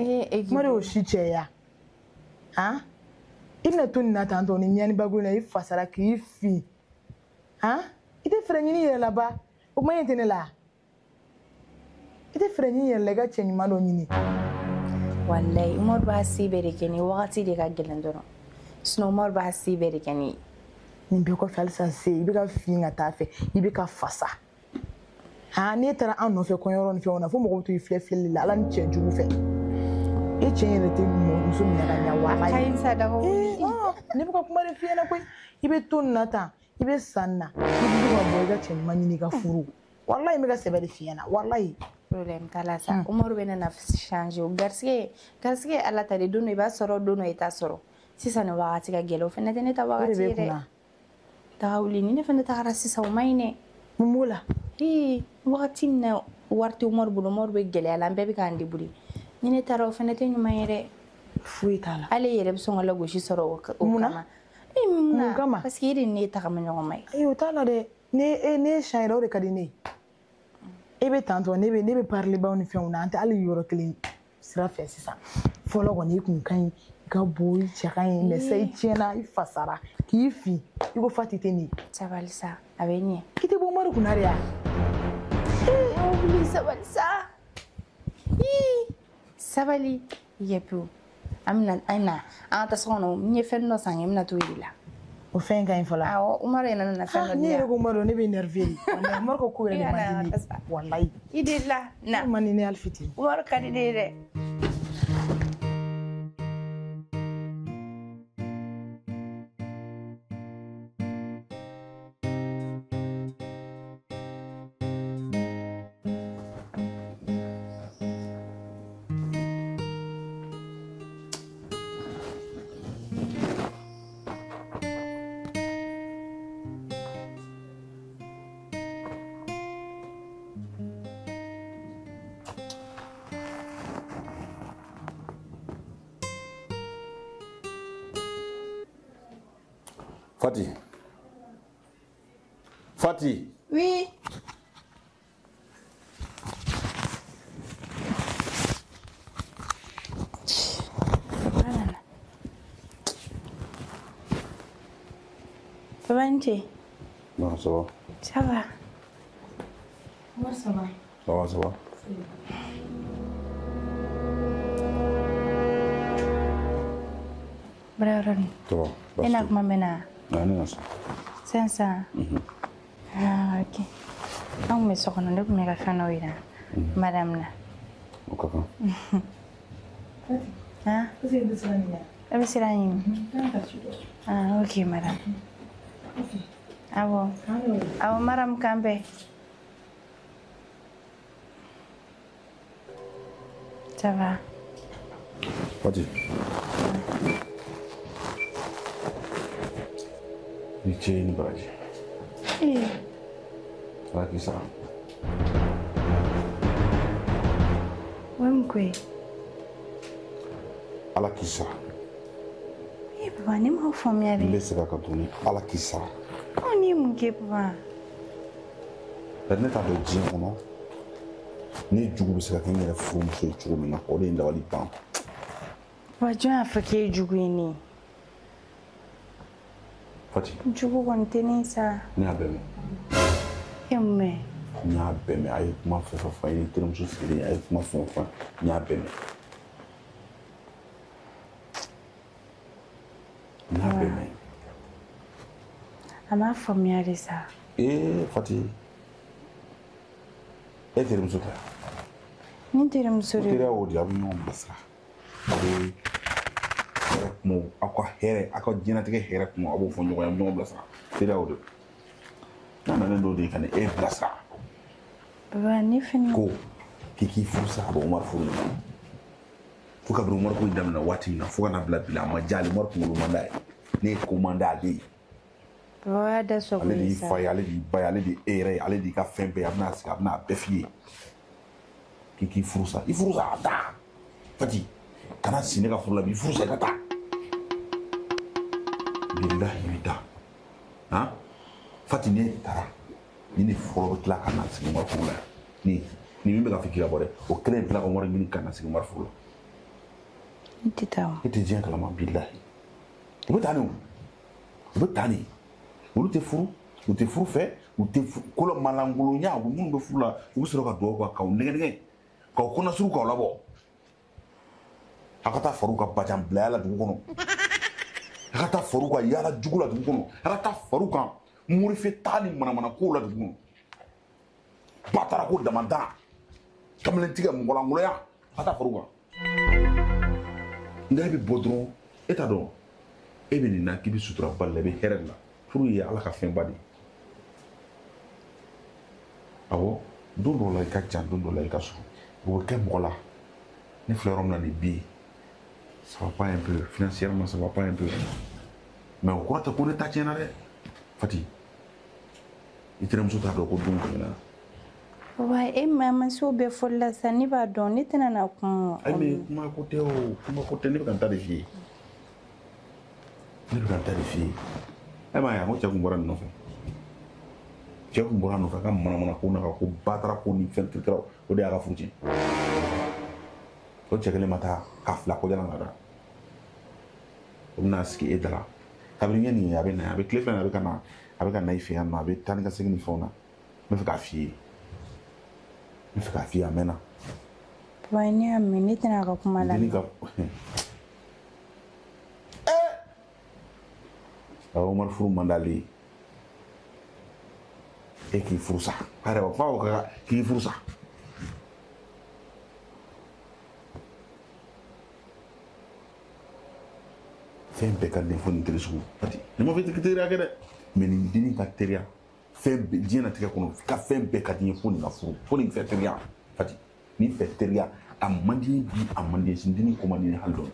Umaru y'o si cɛya. Han? I bɛna to nin na tan tɔ ni ɲanibago in na, i fasara k'i fin. Han? I tɛ fɛɛrɛ ɲini i yɛrɛ la ba. O kuma in tɛ ne la. I tɛ fɛɛrɛ ɲini i yɛrɛ la, i ka cɛ ɲuman dɔ ɲini. Walayi, Umaru b'a se bɛɛ de kɛ ne ye, wagati de ka gɛlɛn dɔrɔn. Sinon Umaru b'a se bɛɛ de kɛ ne ye. Nin bɛɛ kɔfɛ halisa se, i bɛ ka fin ka taa fɛ, i bɛ ka fasa. Han, n'e taara an nɔfɛ kɔɲɔyɔrɔ ni fɛnw na, fo mɔgɔw to i filɛ filɛli la, Ala ni cɛ jugu fɛ. E cɛ yɛrɛ tɛ muso minɛ ka ɲɛ walayi. A ka ɲi sa daga wuli. Ne bɛ ka kuma de f'i ɲɛna koyi. I bɛ to nin na tan, i bɛ sa nin na, i bɛ to ka bɔ i ka cɛ ɲuman ɲini i ka furu. Walayi n bɛ ka sɛbɛ de f'i ɲɛna, walayi. Problème t'a la sa. Umaru bɛ na changer o. Garisɛgɛ ye Ala ta de, don dɔ i b'a sɔrɔ, don dɔ i t'a sɔrɔ. Sisan nin wagati ka gɛlɛn, o fana tɛ ne ta wagati ye dɛ. Daga wuli, ni ne fana tagara sisan o man ɲi dɛ. Mun b'o la? Ee wagati min na wari tɛ Umaru bolo, Umaru bɛ gɛlɛya la, an bɛɛ bɛ k'an débrouiller. Ni ne taara o fana tɛ ɲuman ye dɛ. Foyi t'a la. Ale yɛrɛ bɛ sɔn ka lagosi sɔrɔ o kama. Ee mun kama? Parce que e de ni ne tagama ɲɔgɔn ma ye. Ayi o t'a la dɛ. Ne ye siɲɛ yɛrɛ, o de ka di ne ye. E bɛ tantɔ, ne bɛ parler baw ni fɛnw na, an tɛ hali yɔrɔ kelen sira fɛ sisan. Fɔlɔ kɔni i kun ka ɲi, i ka bon, i cɛ ka ɲi, mais sisan i tiɲɛna, i fasara, k'i fin, i ko Fati tɛ nin ye. Sabali sa, a bɛ ɲɛ. I tɛ bɔ Umaru kunna de ya? Ee wuli, sabali sa. Ii sabali, i kɛ pewu. An bɛna an na, an ka taa so kɔnɔ, n ye fɛn dɔ san n bɛna t'o yir'i la. O fɛn ka ɲi fɔlɔ. Awɔ, Umaru yɛrɛ nana fɛn dɔ di yan. Ne yɛrɛ ko Umaru, ne bɛ énervé de. Walayi, Umaru ka ko yɛrɛ de man di ne ye. Walayi. I delila na. Man di ne ye hali fitinin. Umaru ka di ne ye dɛ. Fati. Fati. Oui. Papa Nche. Non, ça va. Ça va. Moi, ça va. Ça va, ça va. Bravo. Ça va. Et là, comment maintenant? Non, non, ça. C'est ça. Ah, ok. Donc, mais ce qu'on a dit, mais la fin, madame là. Ok. Hein? Ah, ok, madame. Ah bon. Ah bon, madame Kambe. Ça va. Fati. Ni ce ni baraji. Eh. Ala k'i sara. O ye mun ko ye? Ala k'i sara. Eh papa, ne m'aw faamuya dɛ. N bɛ segin a kan tuguni, Ala k'i sara. Ɔ ne ye mun kɛ papa? Ne t'a dɔn diɲɛ kɔnɔ ne jugu bɛ se ka kɛ n yɛrɛ furumuso ye cogo min na, o de ye n dabali ban. Papa, jɔn y'a fɔ k'e ye jugu ye ne ye? Fati. Jugu kɔni tɛ ne ye sa. Ne y'a bɛɛ mɛn. E mun mɛn? N y'a bɛɛ mɛn, a ye kuma fɛn fɛn fɔ, a ye terimuso sigilen, a ye kuma fɛn fɛn fɔ, n y'a bɛɛ mɛn. N y'a bɛɛ mɛn. A m'a faamuya de sa. Ee Fati, e terimuso tɛ? Ne terimuso de. Teriya y'o de ye, a bɛ ɲɔgɔn bilasira. A bɛ hɛrɛ kumaw, aw ka hɛrɛ, aw ka diɲɛlatigɛ hɛrɛ kumaw, a b'o fɔ ɲɔgɔn ye, a bɛ ɲɔgɔn bilasira. Teriya y'o de ye. N'a nana n'o de ye ka na e bilasira. Papa, ne fɛnɛ. Ko k'i k'i furu sa ka bɔ Umaru furu ma. Fo kabini Umaru ko in daminɛ waati min na, fo ka na bila bi la, a ma diya ale, Umaru kunkolo man d'a ye. Ne ye ko man d'ale ye. Papa, o y'a da sɔgɔ Ale de ye y'i sa. fa ye, ale de y'i ba ye, ale de ye e yɛrɛ ye, ale de y'i ka fɛn bɛɛ ye, a bɛna sigi, a bɛna a bɛɛ f'i ye. K'i k'i furu sa, i furu sa, a taa. Fati, kana si ne ka furu la bi, i furu sa i ka taa. Bilahi i bɛ taa. Han? Fati, n'e taara, ni ne fɔlɔ bɛ tila ka na sigi Umaru furu la yan. Ni min bɛ ka fɔ k'i ka bɔ dɛ, o kelen in tila ka Umaru ɲini ka na sigi Umaru furu la. Ne tɛ taa o. E tɛ diɲɛ kalama bilahi. U bɛ taa ni o. U bɛ taa ni. Olu tɛ furu, u tɛ furu fɛ, u tɛ kolo malankolonya, u bɛ minnu bɛ furu la, u bɛ sɔrɔ ka dugawu kɛ k'aw nɛgɛ nɛgɛ, k'aw kɔnɔsuru k'aw labɔ. A ka taa far'u ka bajan bilaya la dugu kɔnɔ. A ka taa far'u ka yaala jugu la dugu kɔnɔ. A ka taa far'u kan morife taa ni manamana kow la dugu kɔnɔ. Batara ko damanda, kamalentigɛ mɔgɔlankolonya, a ka taa far'u kan. Nka e bɛ bɔ dɔrɔn, e t'a dɔn, e bɛ nin na k'i bɛ sutura ba de la, i bɛ hɛrɛ de la. Furu ye Ala ka fɛnba de ye. Awɔ, don dɔw la i ka jan, don dɔw la i ka surun. O bɛ kɛ mɔgɔ la. Ne filɛ yɔrɔ min na nin bi, ça va pas un peu, financièrement ça va pas un peu. Mais o kɔrɔ tɛ ko ne ta tiɲɛna dɛ. Fati, i terimuso t'a dɔn ko don tɛmɛna. Papa, e ma se o bɛɛ fɔli la sa, ne b'a dɔn, ne tɛna na kuma. Ayi, mais kuma ko tɛ o, kuma ko tɛ, ne bɛ ka n ta de f'i ye. Ne bɛ ka n ta de f'i ye. E m'a ye a, ko cɛ kun bɔra nin nɔfɛ. Cɛ kun bɔra a nɔfɛ a ka manamana ko n'a ka ko batara ko ni fɛn kirikiraw, o de y'a ka furu tiɲɛ. O cɛ kelen ma taa k'a fila ko jalan ka da. O bɛna sigi e da la. Kabini ɲɛ nin ye, a bɛ na, a bɛ tile fila in na, a bɛ ka na i fɛ yan nɔ, a bɛ taa ni ka segin ni fɛnw na. N bɛ fɛ k'a f'i ye. N bɛ fɛ k'a f'i ye a mɛnna. Papa, ne y'a mɛn, ne tɛna a ka kuma lamɛn. Denni ka awɔ, Umaru furu man d'ale ye. E k'i furu sa. A yɛrɛ b'a fɔ k'i furu sa. Fɛn bɛɛ ka di fo nin teri sugu. Fati, ne ma fɔ i tɛ teriya kɛ dɛ. Mais nin dennin ka teriya, fɛn bɛɛ diɲɛlatigɛ kɔnɔ, ka fɛn bɛɛ ka di n ye fo nin ka furu, fo nin fɛ teriya. Fati, nin fɛ teriya, a man di n ye bi, a man di n ye sini, dennin ko man di n ye hali dɔɔni.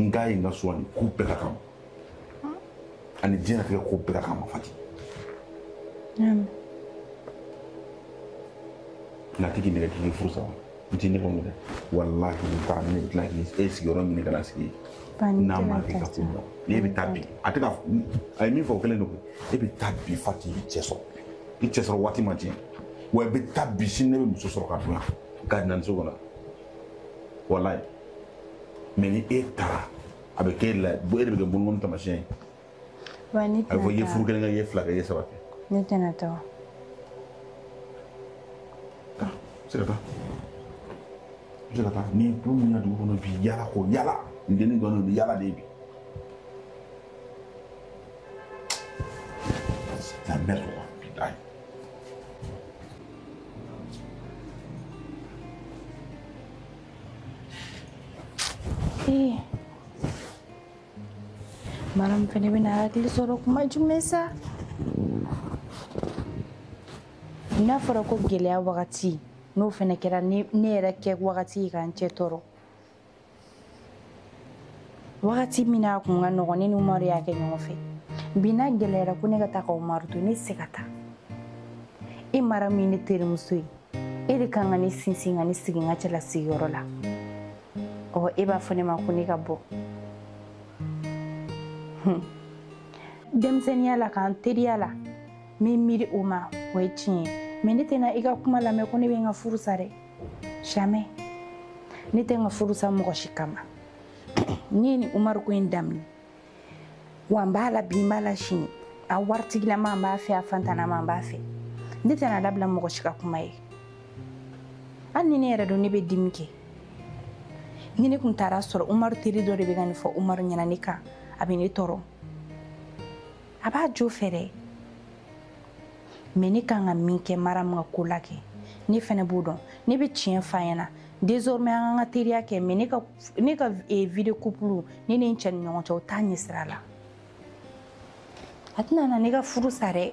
N k'a ye n ka so ani ko bɛɛ ka kan. Ani diɲɛlatigɛ ko bɛɛ ka kan ma Fati. Nka a tɛ k'i nɛgɛ k'i furu sa wa? N t'i nɛgɛ o dɛ. Walahi n taara ne bɛ tila k'i e sigiyɔrɔ ɲini ka na sigi yen. N'a ma kɛ ka ko dɔn. N'e bɛ taa bi, a tɛ ka a ye min fɔ o kelen don koyi. E bɛ taa bi Fati, i bɛ cɛ sɔrɔ. I cɛ sɔrɔ waati ma tiɲɛ. Wa i bɛ taa bi sini ne bɛ muso sɔrɔ ka dun yan. Ka na ni so kɔnɔ. Walahi. Mais ni e taara, a bɛ kɛ e la, e de bɛ kɛ bolokɔni taamasiyɛn ye. Wa ne A bɛ fɔ i ye tɛna furu taa. kelen kɛ, i ye fila kɛ, i ye saba kɛ. Ne tɛna taa. Se ka taa. Se ka taa. Ni tulo mun y'a dugu kɔnɔ bi, yala ko yala. Nin dennin dɔnnen don yala de ye bi. C'est la merde quoi. Bilahi. Ee. Maram fɛnɛ bɛna hakili sɔrɔ kuma jumɛn sa? N'a fɔra ko gɛlɛya wagati, N'o fɛnɛ kɛra ne yɛrɛ kɛ wagati ye ka n cɛ tɔɔrɔ. Wagati min na a kun ka nɔgɔn ne ni Umaru y'a kɛ ɲɔgɔn fɛ. Bi n'a gɛlɛyara ko ne ka taa ka Umaru to, ne tɛ se ka taa. E mara min ne terimuso ye, e de kan ka ne sinsin ka ne sigi n ka cɛlasigiyɔrɔ la. Ɔ e b'a fɔ ne ma ko ne ka bɔ. Denmisɛnninya la k'an teriya la, n bɛ miiri o ma, o ye tiɲɛ ye. Mais ne tɛna i ka kuma lamɛn ko ne bɛ n ka furu sa dɛ. Jamais. Ne tɛ n ka furu sa mɔgɔ si kama. Ne ye nin Umaru ko in daminɛ. Wa n b'a la bi n b'a la sini. A waritigilama n b'a fɛ, a fantanama n b'a fɛ. Ne tɛna dabila mɔgɔ si ka kuma ye. Hali ni ne yɛrɛ don ne bɛ dimi kɛ. Ni ne kun taara sɔrɔ Umaru teri dɔ de bɛ ka nin fɔ Umaru ɲɛna ne kan, a bɛ ne tɔɔrɔ. A b'a jo fɛ dɛ. Mais ne kan ka min kɛ Mariam ka ko la kɛ, ne fɛnɛ b'o dɔn. Ne bɛ tiɲɛ f'a ɲɛna. Désormais an ka teriya kɛ, mais ne ka vie de couple ne ni n cɛ ni ɲɔgɔn cɛ, o t'a ɲɛ sira la. A tɛna na ne ka furu sa dɛ.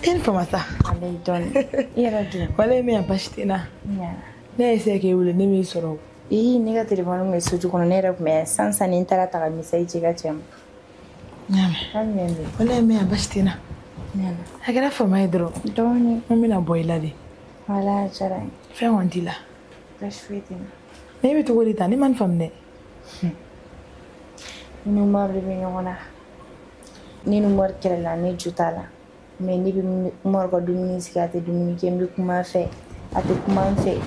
E ni fama sa. Ale dɔɔni. I yɛrɛ dun? Walayi min yan baasi tɛ n na. Ne y'a essayé k'e wele ne m'i sɔrɔ. Ii ne ka téléphone tun bɛ soju kɔnɔ, ne yɛrɛ tun bɛ san san ni n taara ta ka message ci i ka cɛ ma. N y'a mɛn. Walayi min yan baasi tɛ n na. A kɛra fama ye dɔrɔn. Dɔɔni. N bɛna bɔ i la de. Wala a diyara n ye. Fɛn kɔni t'i la. Baasi foyi tɛ n na. Ne bɛ cogo di tan? Ne ma nin faamu dɛ. Ne ni Umaru de bɛ ɲɔgɔn na. Ne ni Umaru kɛlɛla, ne jo t'a la. Mais ne bɛ Umaru ka dumuni sigi, a tɛ dumuni kɛ, n bɛ kuma a fɛ, a tɛ kuma n fɛ.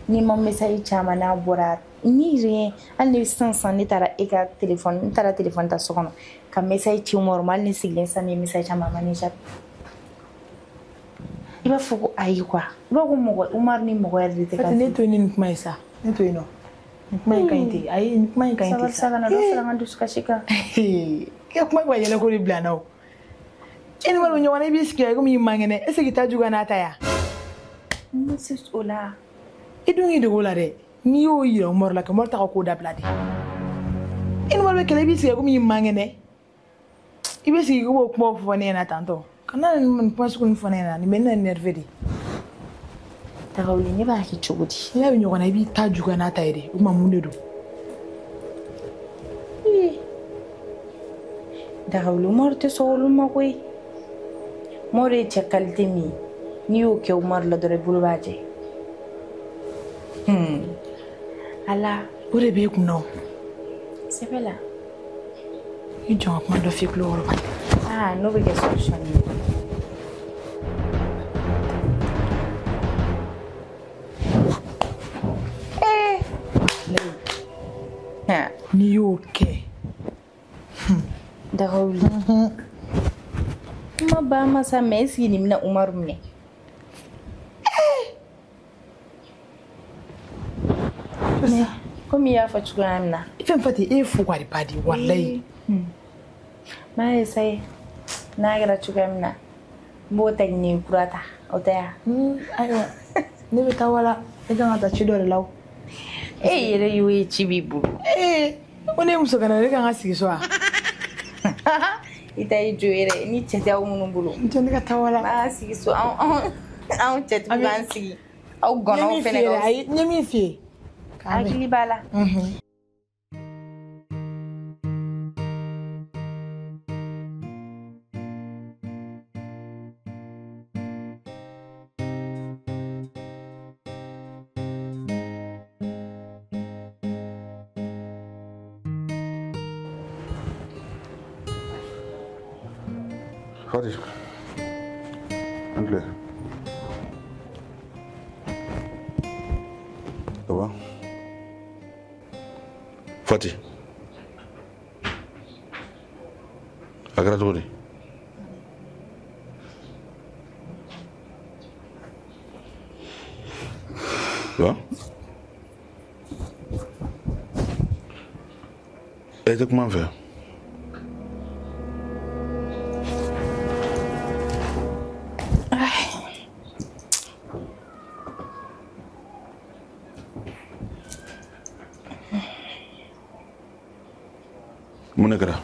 Ni ma message caman n'a bɔra, ni rien, hali ni sisan sisan ne taara e ka téléphone, n taara téléphone ta so kɔnɔ ka message ci Umaru ma, hali ni sigilen sisan ne ye message caman, a ma ne jaabi. I b'a fɔ ko ayi quoi. I b'a fɔ ko mɔgɔ Umaru ni mɔgɔ yɛrɛ de tɛ ka. Ne to yen ni nin kuma ye sa. Ne to yen nɔ. Nin kuma in ka ɲi ten. Ayi nin kuma in ka ɲi ten. Sabali sa, kana dɔ fara n ka dusukasi kan. I ka kuma bɛ ka yɛlɛ ko de bila n na o. E ni Umaru bɛ ɲɔgɔn na, i b'i sigi yan komi i man kɛnɛ. Est ce que i ta juguya n'a ta ye wa? Ne se o la. I dun k'i dogo o la dɛ. N'i y'o yira Umaru la kɛ, Umaru ta ka ko dabila de. E ni Umaru bɛ kɛlɛ, i b'i sigi yan komi i man kɛnɛ. I bɛ sigi k'i b'o kumaw fɔ ne ɲɛna tantɔ. Kana nin kuma sugu ninnu fɔ ne ɲɛna, nin bɛ ne énervé de. Tagawuli, ne b'a kɛ cogo di? N'i y'a bɛ ɲɔgɔn na, i b'i ta juguya n'a ta ye de. O tuma mun de don? Dagawuli, Umaru tɛ sɔn olu ma koyi. Umaru ye cɛ qualité min ye, n'i y'o kɛ Umaru la dɔrɔn i bolo b'a jɛ. Ala. O de b'e kun na o. Sɛbɛ la. I jɔ n ka kuma dɔ f'i tulo kɔrɔ. Aa n'o bɛ kɛ solution ye. N'i y'o kɛ. Dagawuli. Kuma ba ma sa, mais est ce que nin bɛna Umaru minɛ? Komi i y'a fɔ cogoya min na. Fɛn Fati, e ye fugari ba de ye walayi. N b'a essayer n'a kɛra cogoya min na, n b'o ta ɲini kura ta, o tɛ wa? Ayiwa, ne bɛ taa wala, ne kan ka taa ci dɔ de la o. E yɛrɛ y'o ye ci b'i bolo. Ee, ko ne ye muso kana, ne kan ka sigi so wa? I ta i jo yɛrɛ ni cɛ tɛ aw minnu bolo. N tɛ ne ka taa wala. N b'a sigi so, anw cɛtigiw b'an sigi. Aw gɔnɔw fɛnɛ k'aw sigi. N ye min f'i ye. Hakili b'a la. Fati. An tile. Ça va? Fati. A kɛra cogo di? Va? E tɛ kuma n fɛ? Mun de kɛra?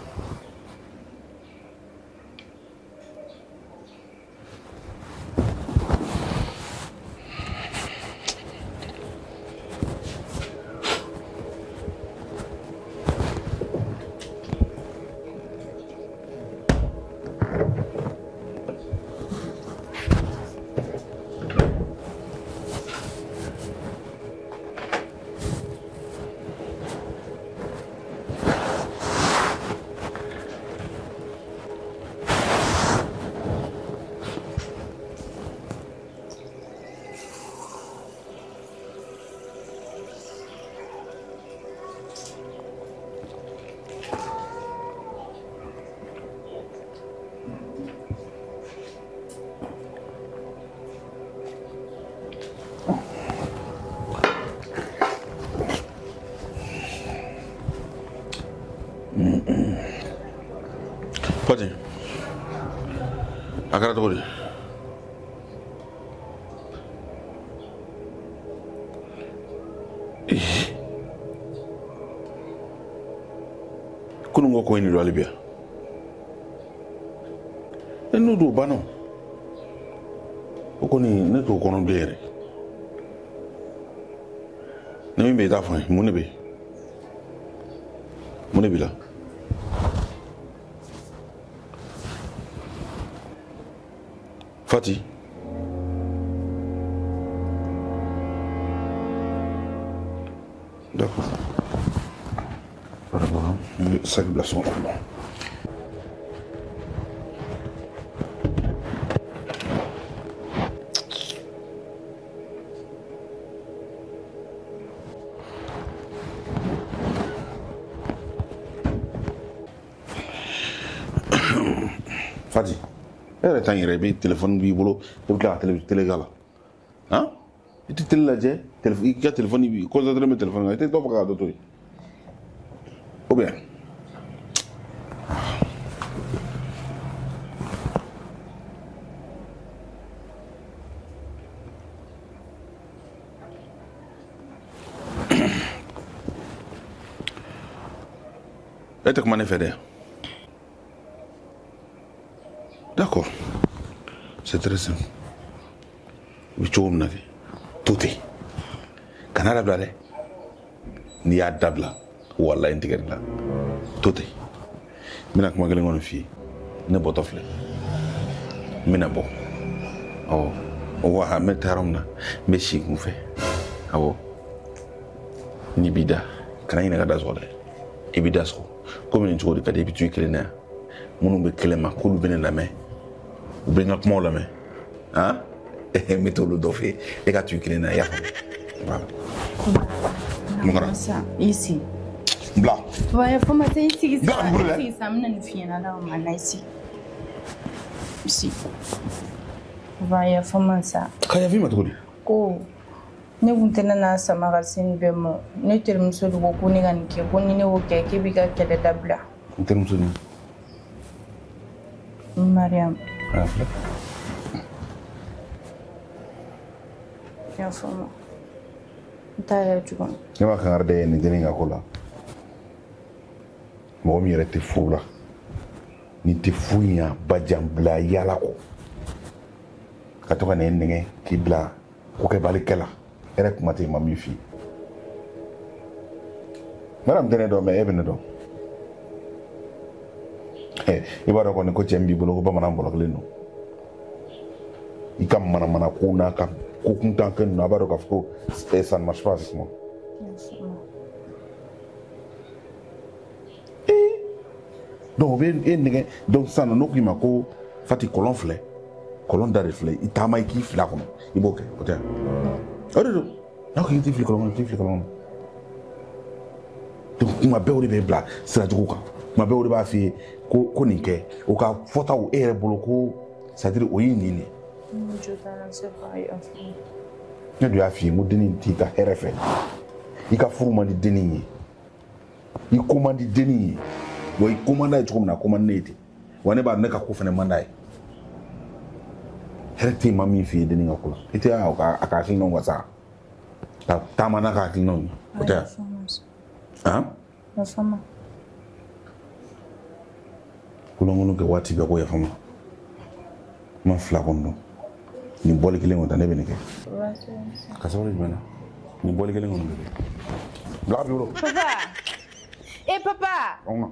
Fati, a kɛra cogo di? Kunun ko ko in de don hali bi yan. N'o don o banna o. O kɔni ne t'o kɔnɔ bilen yɛrɛ. Ni min bɛ yen i t'a fɔ n ye, mun de bɛ yen? Mun de b'i la? Fati. D'accord. Voilà, sac bila so kɔnɔ. Fati. E yɛrɛ t'an yɛrɛ i bɛ telefɔni b'i bolo i bɛ tila ka télé k'a la han i tɛ télé lajɛ i ka telefɔni b'i concentré bɛ telefɔni kan i tɛ dɔ faga ka dɔ to yen ou bien e tɛ kuma ne fɛ dɛ. D'accord. C'est très simple. I bɛ cogo min na kɛ to ten kana dabila dɛ n'i y'a dabila walayi n tigɛ la to ten n bɛna kuma kelen kɔni f'i ye ne bɔtɔ filɛ n bɛna bɔ awɔ wa n bɛ taa yɔrɔ min na n bɛ si kun fɛ awɔ n'i b'i da kana ɲinɛ ka da sɔgɔ dɛ i b'i da sɔgɔ komi nin cogo de ka di i bɛ to i kelen na yan minnu bɛ kɛlɛ ma k'olu bɛ ne lamɛn u bɛ n ka kumaw lamɛn han n bɛ t'olu dɔ fɛ yen e ka to i kelen na i y'a faamu voilà. Mun kɛra? I sigi. N bila. Wa fo ma se i sigi Bila ka nin bolo dɛ. I sigi sa n bɛna nin f'i ɲɛna ala ma na i sigi. I sigi. Wa yafa ma sa. Ka yafa i ma cogo di? Ko ne kun tɛna n'a sama ka se nin bɛɛ ma ne terimuso de ko ko ne ka nin kɛ ko ni ne y'o kɛ k'e b'i ka kɛlɛ dabila. N terimuso ni? Mariam. Ah, filɛ. Yafa ma. N t'a yɛrɛ cogo. Ne b'a kankari da ye nin dennin ka ko la. Mɔgɔ min yɛrɛ tɛ furu la nin tɛ foyi ɲa bajan bila yaala kɔ ka to ka na e nɛgɛ k'i bila kokɛbalikɛ la e yɛrɛ kuma tɛ yen ma min f'i ye. Mariam tɛ ne dɔn mɛ e bɛ ne dɔn. I b'a dɔn kɔni ko cɛ min b'i bolo ko bamanan bɔlɔ kelen don i ka manamana ko n'a ka ko kuntan kɛ ninnu a b'a dɔn k'a fɔ ko ça ne marche pas avec moi. Donc o bɛ e nɛgɛ donc sisan nɔ n'o k'i ma ko Fati kɔlɔn filɛ, kɔlɔn da de filɛ, i taama i k'i fili a kɔnɔ, i b'o kɛ, o tɛ o de don. N'a ko k'i t'i fili kɔlɔn kɔnɔ, i t'i fili kɔlɔn kɔnɔ. Donc kuma bɛɛ o de bɛ bila sira jugu kan, kuma bɛɛ o de b'a f'i ye ko nin kɛ, o ka fɔtaw e yɛrɛ bolo ko c'est à dire o y'i nin de. Ne dun y'a f'i ye n ko dennin t'i ka hɛrɛ fɛ, i ka furu man di dennin ye, i ko man di dennin ye, wa i ko man d'a ye cogo min na a ko man di ne ye ten, wa ne b'a dɔn ne ka ko fana man d'a ye. Hɛrɛ tɛ yen ma min f'i ye dennin ka ko la, i tɛ a ka hakilinaw ka sa ka taama n'a ka hakilinaw ye, o tɛ wa? Han? Kolonkolon kɛ waati bɛɛ ko yafa ma, ma fila kɔni don. Nin bɔli kelen kɔni ta ne bɛ nin kɛ. Ka sabali jumɛn na? Nin bɔli kelen kɔni bɛ kɛ. Bila b'i bolo. Papa! Eh papa! Anw na.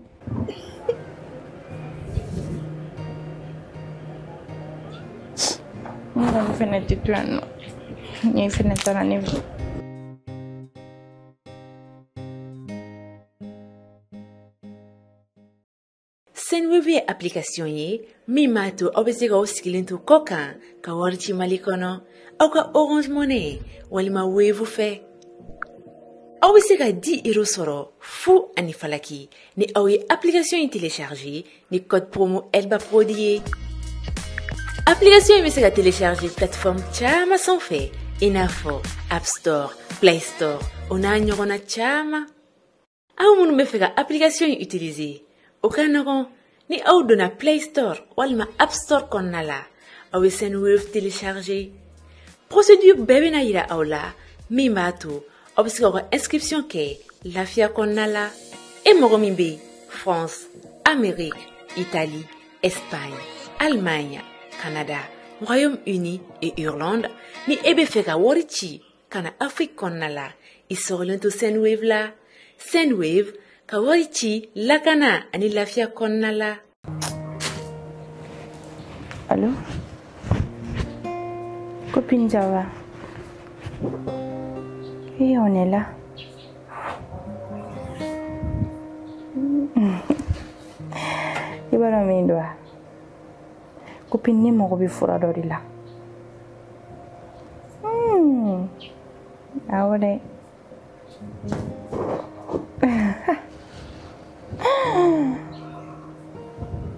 Ne kɔni fɛnɛ tɛ to yan nɔ. Ni fɛnɛ taara ne bolo. Sendwave ye application ye min b'a to aw bɛ se k'aw sigilen to kɔ kan ka wari ci Mali kɔnɔ aw ka Orange Money walima Wave fɛ. Aw bɛ se ka 10 euros sɔrɔ fu ani falaki ni aw ye application in télécharger ni code promo Elba Prod ye. Application in bɛ se ka télécharger plateforme caman sanfɛ i n'a fɔ App Store, Play Store o n'a ɲɔgɔnna caman. Aw minnu bɛ fɛ ka application in utiliser, o ka nɔgɔn. Ni aw donna Play Store walima App Store kɔnɔna la, aw bɛ Sendwave télécharger. Procédure bɛɛ bɛna yira aw la min b'a to aw bɛ se k'aw ka inscription kɛ lafiya kɔnɔna la. E mɔgɔ min bɛ France, Amérique, Italie, Espagne, Allemagne, Canada, Royaume-Uni et Irlande, ni e bɛ fɛ ka wari ci ka na Afrique kɔnɔna la, i sɔrɔlen to Sendwave la. Sendwave ka wari ci lakana ani lafiya kɔnɔna la. Allô? Copine, ça va? Oui, on est là. I b'a dɔn min don wa? Copine, ne mago bɛ fura dɔ de la. Awɔ dɛ.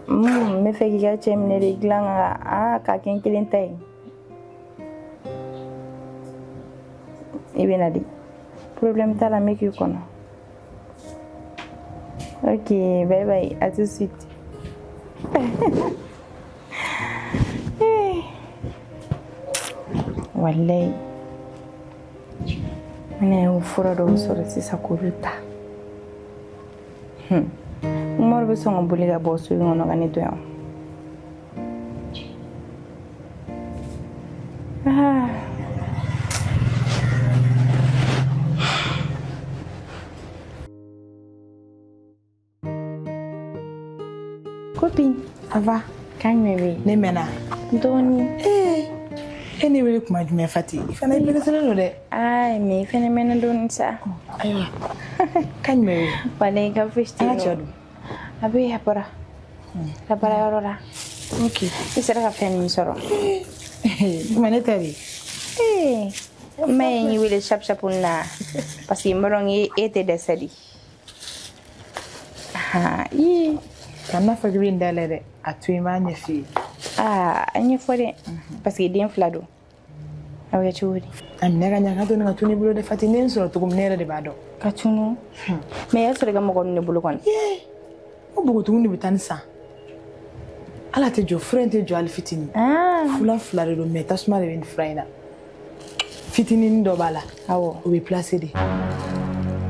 N bɛ fɛ k'i ka cɛ minɛ de dilan ka k'a kɛ n kelen ta ye. I bɛ na di? Problème t'a la, n bɛ k'i kɔnɔ. Ok, bye bye, à tout de suite. Walayi, n bɛna o fura dɔw sɔrɔ sisan k'olu ta. Umaru bɛ sɔn ka boli ka bɔ so in kɔnɔ ka ne to yan. Copine, ça va? Kan jumɛn bɛ yen? Ne mɛnna. Dɔɔni. E ne wele kuma jumɛn Fati? I fana i pereselen don dɛ. Ayi, mais i fana mɛnna dɔɔni sa. Ayiwa. Kan jumɛn bɛ yen? Walayi ka fosi tɛ yen. An ka cɛ dun? A bɛ yen, a bɔra. A baarayɔrɔ la. Ok. I sera ka fɛn min sɔrɔ. Ma ne ta de. N ma ye n y'i wele sap sap na parce que n b'a dɔn e tɛ dɛsɛ de. Ii. Kana fɔ k'i bɛ nin dayɛlɛ dɛ, a to yen n b'a ɲɛf'i ye. Aa, a ɲɛfɔ dɛ, parce que den fila don. A bɛ kɛ cogo di? A minɛ ka ɲa, ka to nin ka tunu i bolo dɛ Fati, ne ye n sɔrɔ cogo min ne yɛrɛ de b'a dɔn. Ka tunu? Mais y'a sɔrɔ i ka mɔgɔ ninnu de bolo kɔni. O npogotiginin de bɛ taa ni san. Ala tɛ jɔ, fura in tɛ jɔ hali fitinin. Fura fila de don mais tasuma de bɛ nin fura in na. Fitinin dɔ b'a la. Awɔ. O bɛ placer de.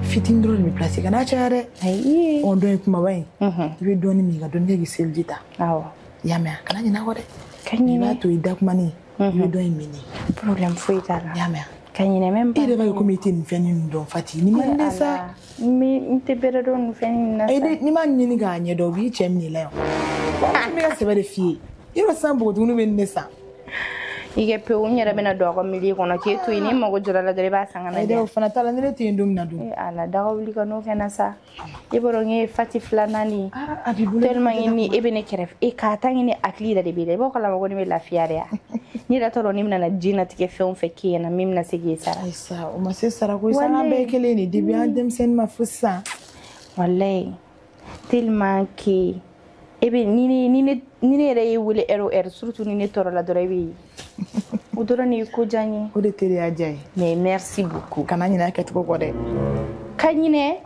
Fitinin dɔrɔn de bɛ placer, kan'a caya dɛ. Ayi. Ɔ dɔ ye kumaba in. I bɛ dɔɔnin min ka dɔɔnin kɛ k'i seliji ta. Awɔ. I y'a mɛn wa? Kana ɲinɛ a kɔ dɛ. Ka ɲinɛ. I b'a to i dakumanin. I bɛ dɔ in min. Problème foyi t'a la. I y'a mɛn wa? Ka ɲinɛ même pas. E yɛrɛ b'a ye komi i tɛ nin fɛn ninnu dɔn Fati. Nin man di sa. N tɛ bɛrɛ dɔn nin fɛn ninnu na sa. N'i m'a ɲini k'a ɲɛdɔn o b'i cɛ minɛ i la yan. N bɛ ka sɛbɛ de f'i ye. Yɔrɔ sisan npogotiginin bɛ nin de san. I kɛ pewu n yɛrɛ bɛna don aw ka milieu kɔnɔ k'e to yen, n'i mago jɔra la dɔrɔn i b'a san ka na di yan. O fana t'a la, ni ne tɛ yen don min na dun. Ee Ala, daga wuli ka n'o kɛ n na sa. I b'a dɔn e ye Fati filanan de ye. A b'i bolo. Tellement que ni e bɛ ne kɛrɛfɛ, e k'a ta ɲini hakili yɛrɛ de b'i la. I b'o kalama ko ne bɛ lafiya de ya. N'i yɛrɛ t'a dɔn ne bɛna na diɲɛlatigɛ fɛn o fɛn k'e ɲɛna min bɛna se k'e sara. Ayi sa, o ma se sara koyi, sa an bɛɛ ye kelen de depuis an denmisɛnnin ma fo sisan. Walayi, tellement que e bɛ ni ne yɛrɛ y'e wele heure o heure, surtout ni ne tɔɔrɔla dɔrɔn e bɛ yen. O dɔrɔn de ye ko diya n ye. O de teriya diya ye. Mais merci beaucoup. Kana ɲinɛ a kɛcogo kɔ dɛ. Ka ɲinɛ?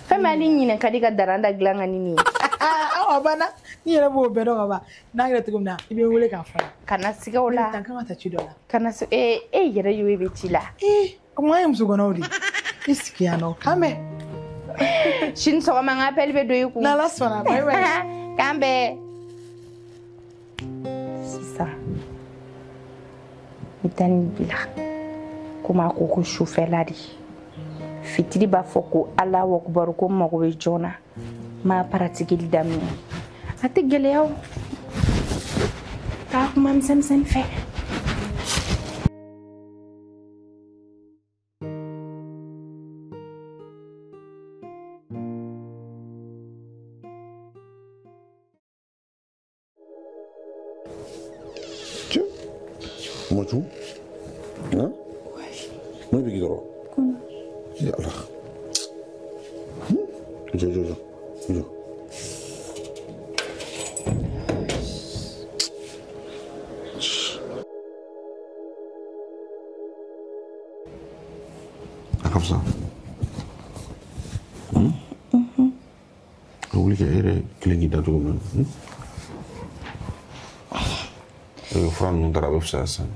Fɛn min hali ɲinɛ ka di ka daranda dilan ka ni nin ye. Awa banna, n'i yɛrɛ b'o bɛɛ dɔn ka ban, n'a kɛra cogo min na, i bɛ n wele k'a fɔ n ye. Kana siga o la. Tan kan ka taa ci dɔ la. Kana e yɛrɛ y'o e bɛ ci la. Ee, o kuma an ye musokɔnɔw de ye. I sigi yan nɔ, k'an bɛn. Sini sɔgɔma n ka appel bɛ don i kun. N'Ala sɔnna, bye bye. K'an bɛn. Sisan n bɛ taa nin bila komi a ko ko sufɛla de fitiri b'a fɔ ko Alahu akubaru ko n mago bɛ jɔn na n m'a paratigili daminɛ a tɛ gɛlɛya o k'a kuma misɛn misɛnnin fɛ. Comment tu? Hein? Moi, je vais Comment? Ya Allah. Je. Ah, comme ça. Oublie que elle est dans tout le monde. Fura ninnu taara a bɛ fisaya sisan.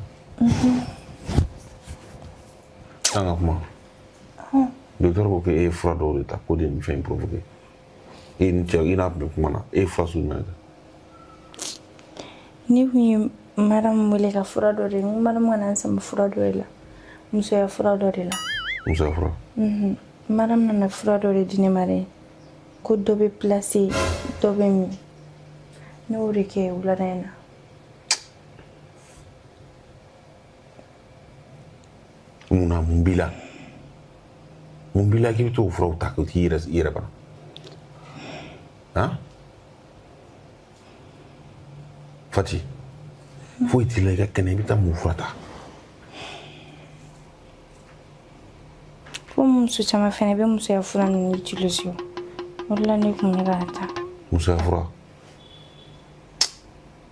An ka kuma. Docteur ko k'e ye fura dɔw de ta k'o de ye nin fɛn in provoqué. E ni cɛ i n'a tun bɛ kuma na, e ye fura sugu jumɛn de ta? Ne kun ye madame wele ka fura dɔ de, n ko madame ka na n sama fura dɔ de la, musoya fura dɔ de la. Musoya fura? Madame nana fura dɔ de di ne ma dɛ, ko dɔ bɛ placer, dɔ bɛ min. Ne y'o de kɛ wulada in na. Munna mun b'i la? Mun b'i la k'i bɛ t'o furaw ta k'i yɛrɛ bana? Han? Fati, foyi t'i la i ka kɛnɛ, i bɛ taa mun fura ta? Ko muso caman fɛnɛ bɛ musoya fura ninnu utiliser o de la ne kun bɛ k'a ta. Musoya fura?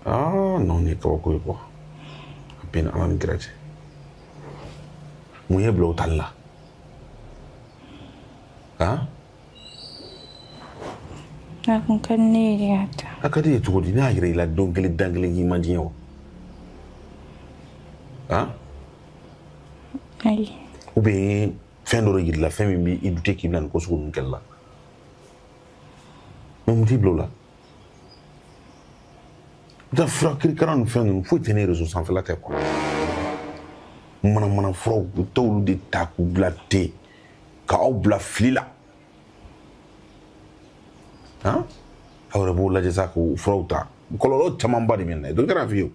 Ah non, nin ye kabako ye quoi. A bɛɛ ni Ala ni kira cɛ. Mun y'e bila o tali la? Han? A kun ka di ne ye de k'a ta. A ka di ye cogo di? Ne y'a yira i la don kelen dan kelen k'i man di n ye o. Han? Ayi. Ou bien fɛn dɔ de yir'i la, fɛn min b'i douter k'i bila nin ko sugu ninnu kɛli la. Mais mun t'i bila o la? I bɛ taa fura kirikara ni fɛn ninnu foyi tɛ ne réseau sanfɛla tɛ quoi. Mana furaw u t'olu de ta k'u bila ten ka aw bila fili la. Han? Aw yɛrɛ b'o lajɛ sa k'o furaw ta. Kɔlɔlɔ camanba de bɛ na ye. Docteur y'a f'i ye o.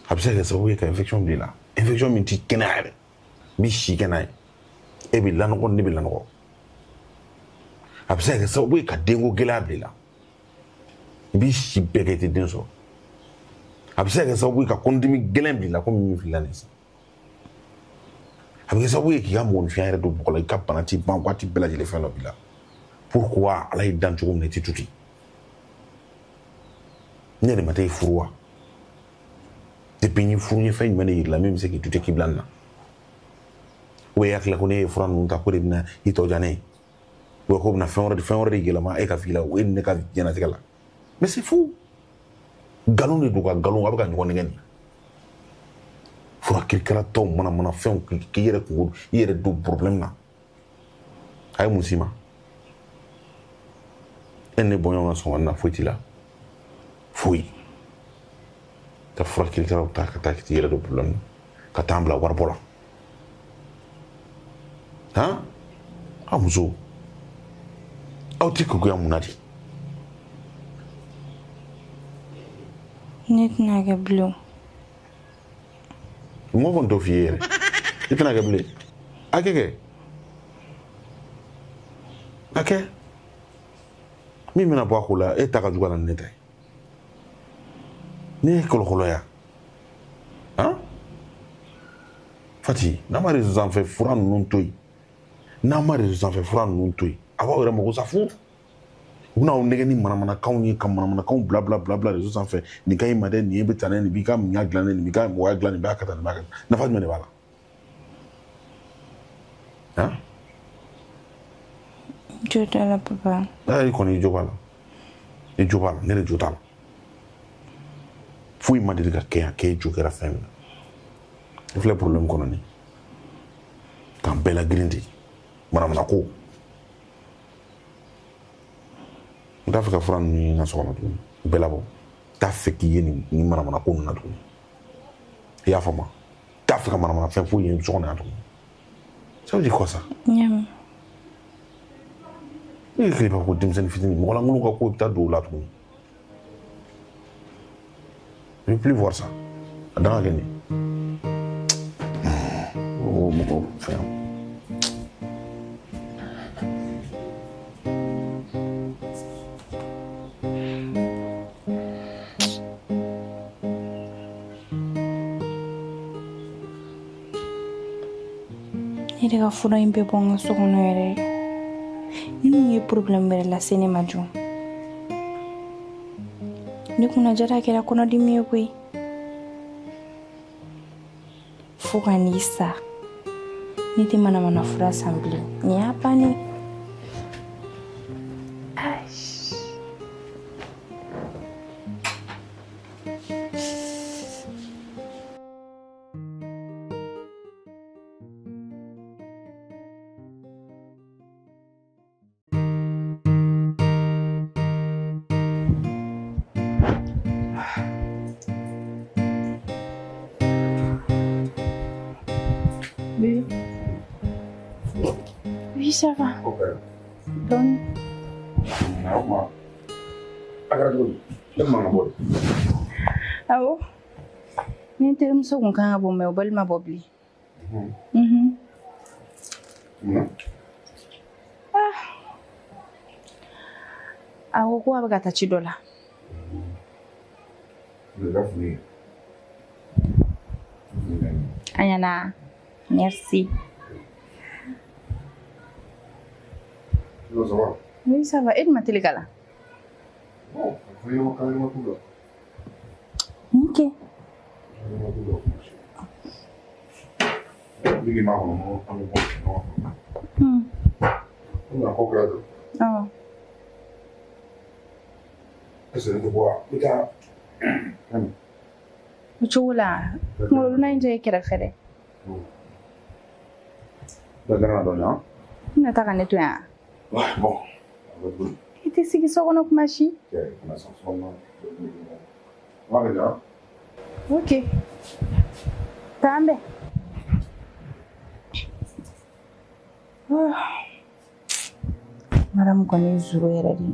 A bɛ se ka kɛ sababu ye ka infection bila i la. Infection min t'i kɛnɛya yɛrɛ. N b'i si kɛ n'a ye. E bɛ lanɔgɔ, ne bɛ lanɔgɔ. A bɛ se ka kɛ sababu ye ka denko gɛlɛya bila i la. I b'i si bɛɛ kɛ i tɛ den sɔrɔ. A bɛ se ka kɛ sababu ye ka kɔnɔdimi gɛlɛn bila i la komi min filɛ nin ye sisan. A bɛ kɛ sababu ye k'i ka mɔgɔninfinya yɛrɛ don bɔgɔ la, i ka bana t'i ban waati bɛɛ lajɛlen fɛn dɔ b'i la. Pourquoi Ala y'i dan cogo min na i tɛ to ten? Ne yɛrɛ ma taa i furu wa? Depuis n y'i furu n ye fɛn jumɛn de yir'i la min bɛ se k'i to ten k'i bila nin na? Ou bien i hakili la ko ne ye fura ninnu ta ko de bɛna i tɔ diya ne ye? Ou bien ko bɛna fɛn wɛrɛ de yɛlɛma e ka vie la o e ni ne ka diɲɛlatigɛ la? Mais c'est fou. Nkalon de don ka nkalon a bɛ ka ɲɔgɔn nɛgɛ nin. Fura kirikaratɔw mana fɛnw k'i yɛrɛ kungo i yɛrɛ don problème na. A ye mun s'i ma? E ni ne bɔ ɲɔgɔn kan sɔngɔ na foyi t'i la. Foyi. Ka fura kirikaraw ta ka taa k'i yɛrɛ don problème na. Ka taa an bila waribɔ la. Han? Aw musow, aw tɛ keguya mun na de? Ne tɛna kɛ bilen. Mɔgɔ kɔni t'o f'i ye yɛrɛ. I tɛna kɛ bilen. A kɛ kɛ. A kɛ. Min bɛna bɔ a ko la, e ta ka jugu a la ni ne ta ye. Ne ye kɔlɔkɔlɔ ya. Han? Fati, n'an ma réseau sanfɛ fura ninnu to yen, n'an ma réseau sanfɛ fura ninnu to yen, a b'aw yɛrɛ mago sa fu. U bɛna aw nɛgɛ ni manamanakanw ye ka manamanakanw bila bila bila bila réseau sanfɛ. Nin ka ɲi ma dɛ, nin ye bɛ tan dɛ, nin b'i ka minya dilan dɛ, nin b'i ka mɔgɔya dilan, nin b'a kɛ tan, nin b'a kɛ tan. Nafa jumɛn de b'a la? Han? Jo t'a la papa. I kɔni i jo b'a la. I jo b'a la, ne de jo t'a la. Foyi ma deli ka kɛ yan k'e jo kɛra fɛn min na. I filɛ problème kɔnɔ nin. K'an bɛɛ lagirin de. Manamana ko. N t'a fɛ ka fura ninnu ye n ka so kɔnɔ tuguni. Bɛɛ labɔ. N t'a fɛ k'i ye nin manamana ko ninnu na tuguni. I y'a faamu? N t'a fɛ ka manamana fɛn foyi ye so kɔnɔ yan tuguni. Ça veut dire quoi ça? Ɲamu. Ne ye kile ko denmisɛnnin fitinin mɔgɔ lankolon ka ko i bɛ taa don o la tuguni. Je ne veux plus voir ça. A dan ka kɛ nin ye. Oh, mɔgɔ fɛn. Ne yɛrɛ ka fura in bɛɛ bɔ n ka so kɔnɔ yɛrɛ. Ni mun ye problème wɛrɛ lase ne ma dun? Ne kunna jara kɛra kɔnɔdimi ye koyi. Fo ka n'i sa. Ne tɛ manamana fura san bilen. Nin y'a bannen. Oui. Oui, ça va. Ok. Donc. Awɔ. Ni n terimuso kun kan ka bɔ mɛ o balima bɔ bilen. Ah. A ko ko a bɛ ka taa ci dɔ la. A ɲɛna. Merci. Ça va? Oui, ça va. Et de ma télé là? Bon, Ok. Oh. O cogo la, kunkolo in tɛ e kɛrɛfɛ dɛ. I na taa ka ne to yan. I tɛ sigi so kɔnɔ kuma si. Ok. Taa an bɛn. Madame kɔni ye zuru yɛrɛ de ye.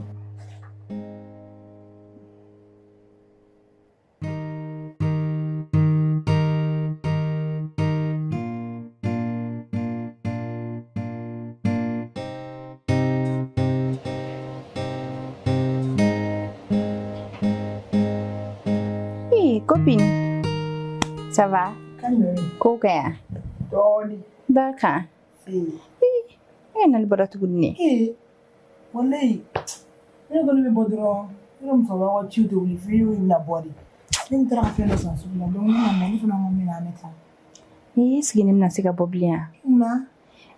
Copine, ça va? Ko ka yan? Dɔɔni. Barka. E nali bɔra tuguni ne. Ee, walayi, ne kɔni bɛ bɔ dɔrɔn, ne ka musokɔrɔba ka ciw tɛ wuli f'i bɛna bɔ de. Ne tun taara ka fɛn dɔ san sugu la, donc ne ma na, ne fana ko n bɛna an bɛ taa. N'i y'i sigi ne bɛna se ka bɔ bilen yan? Munna?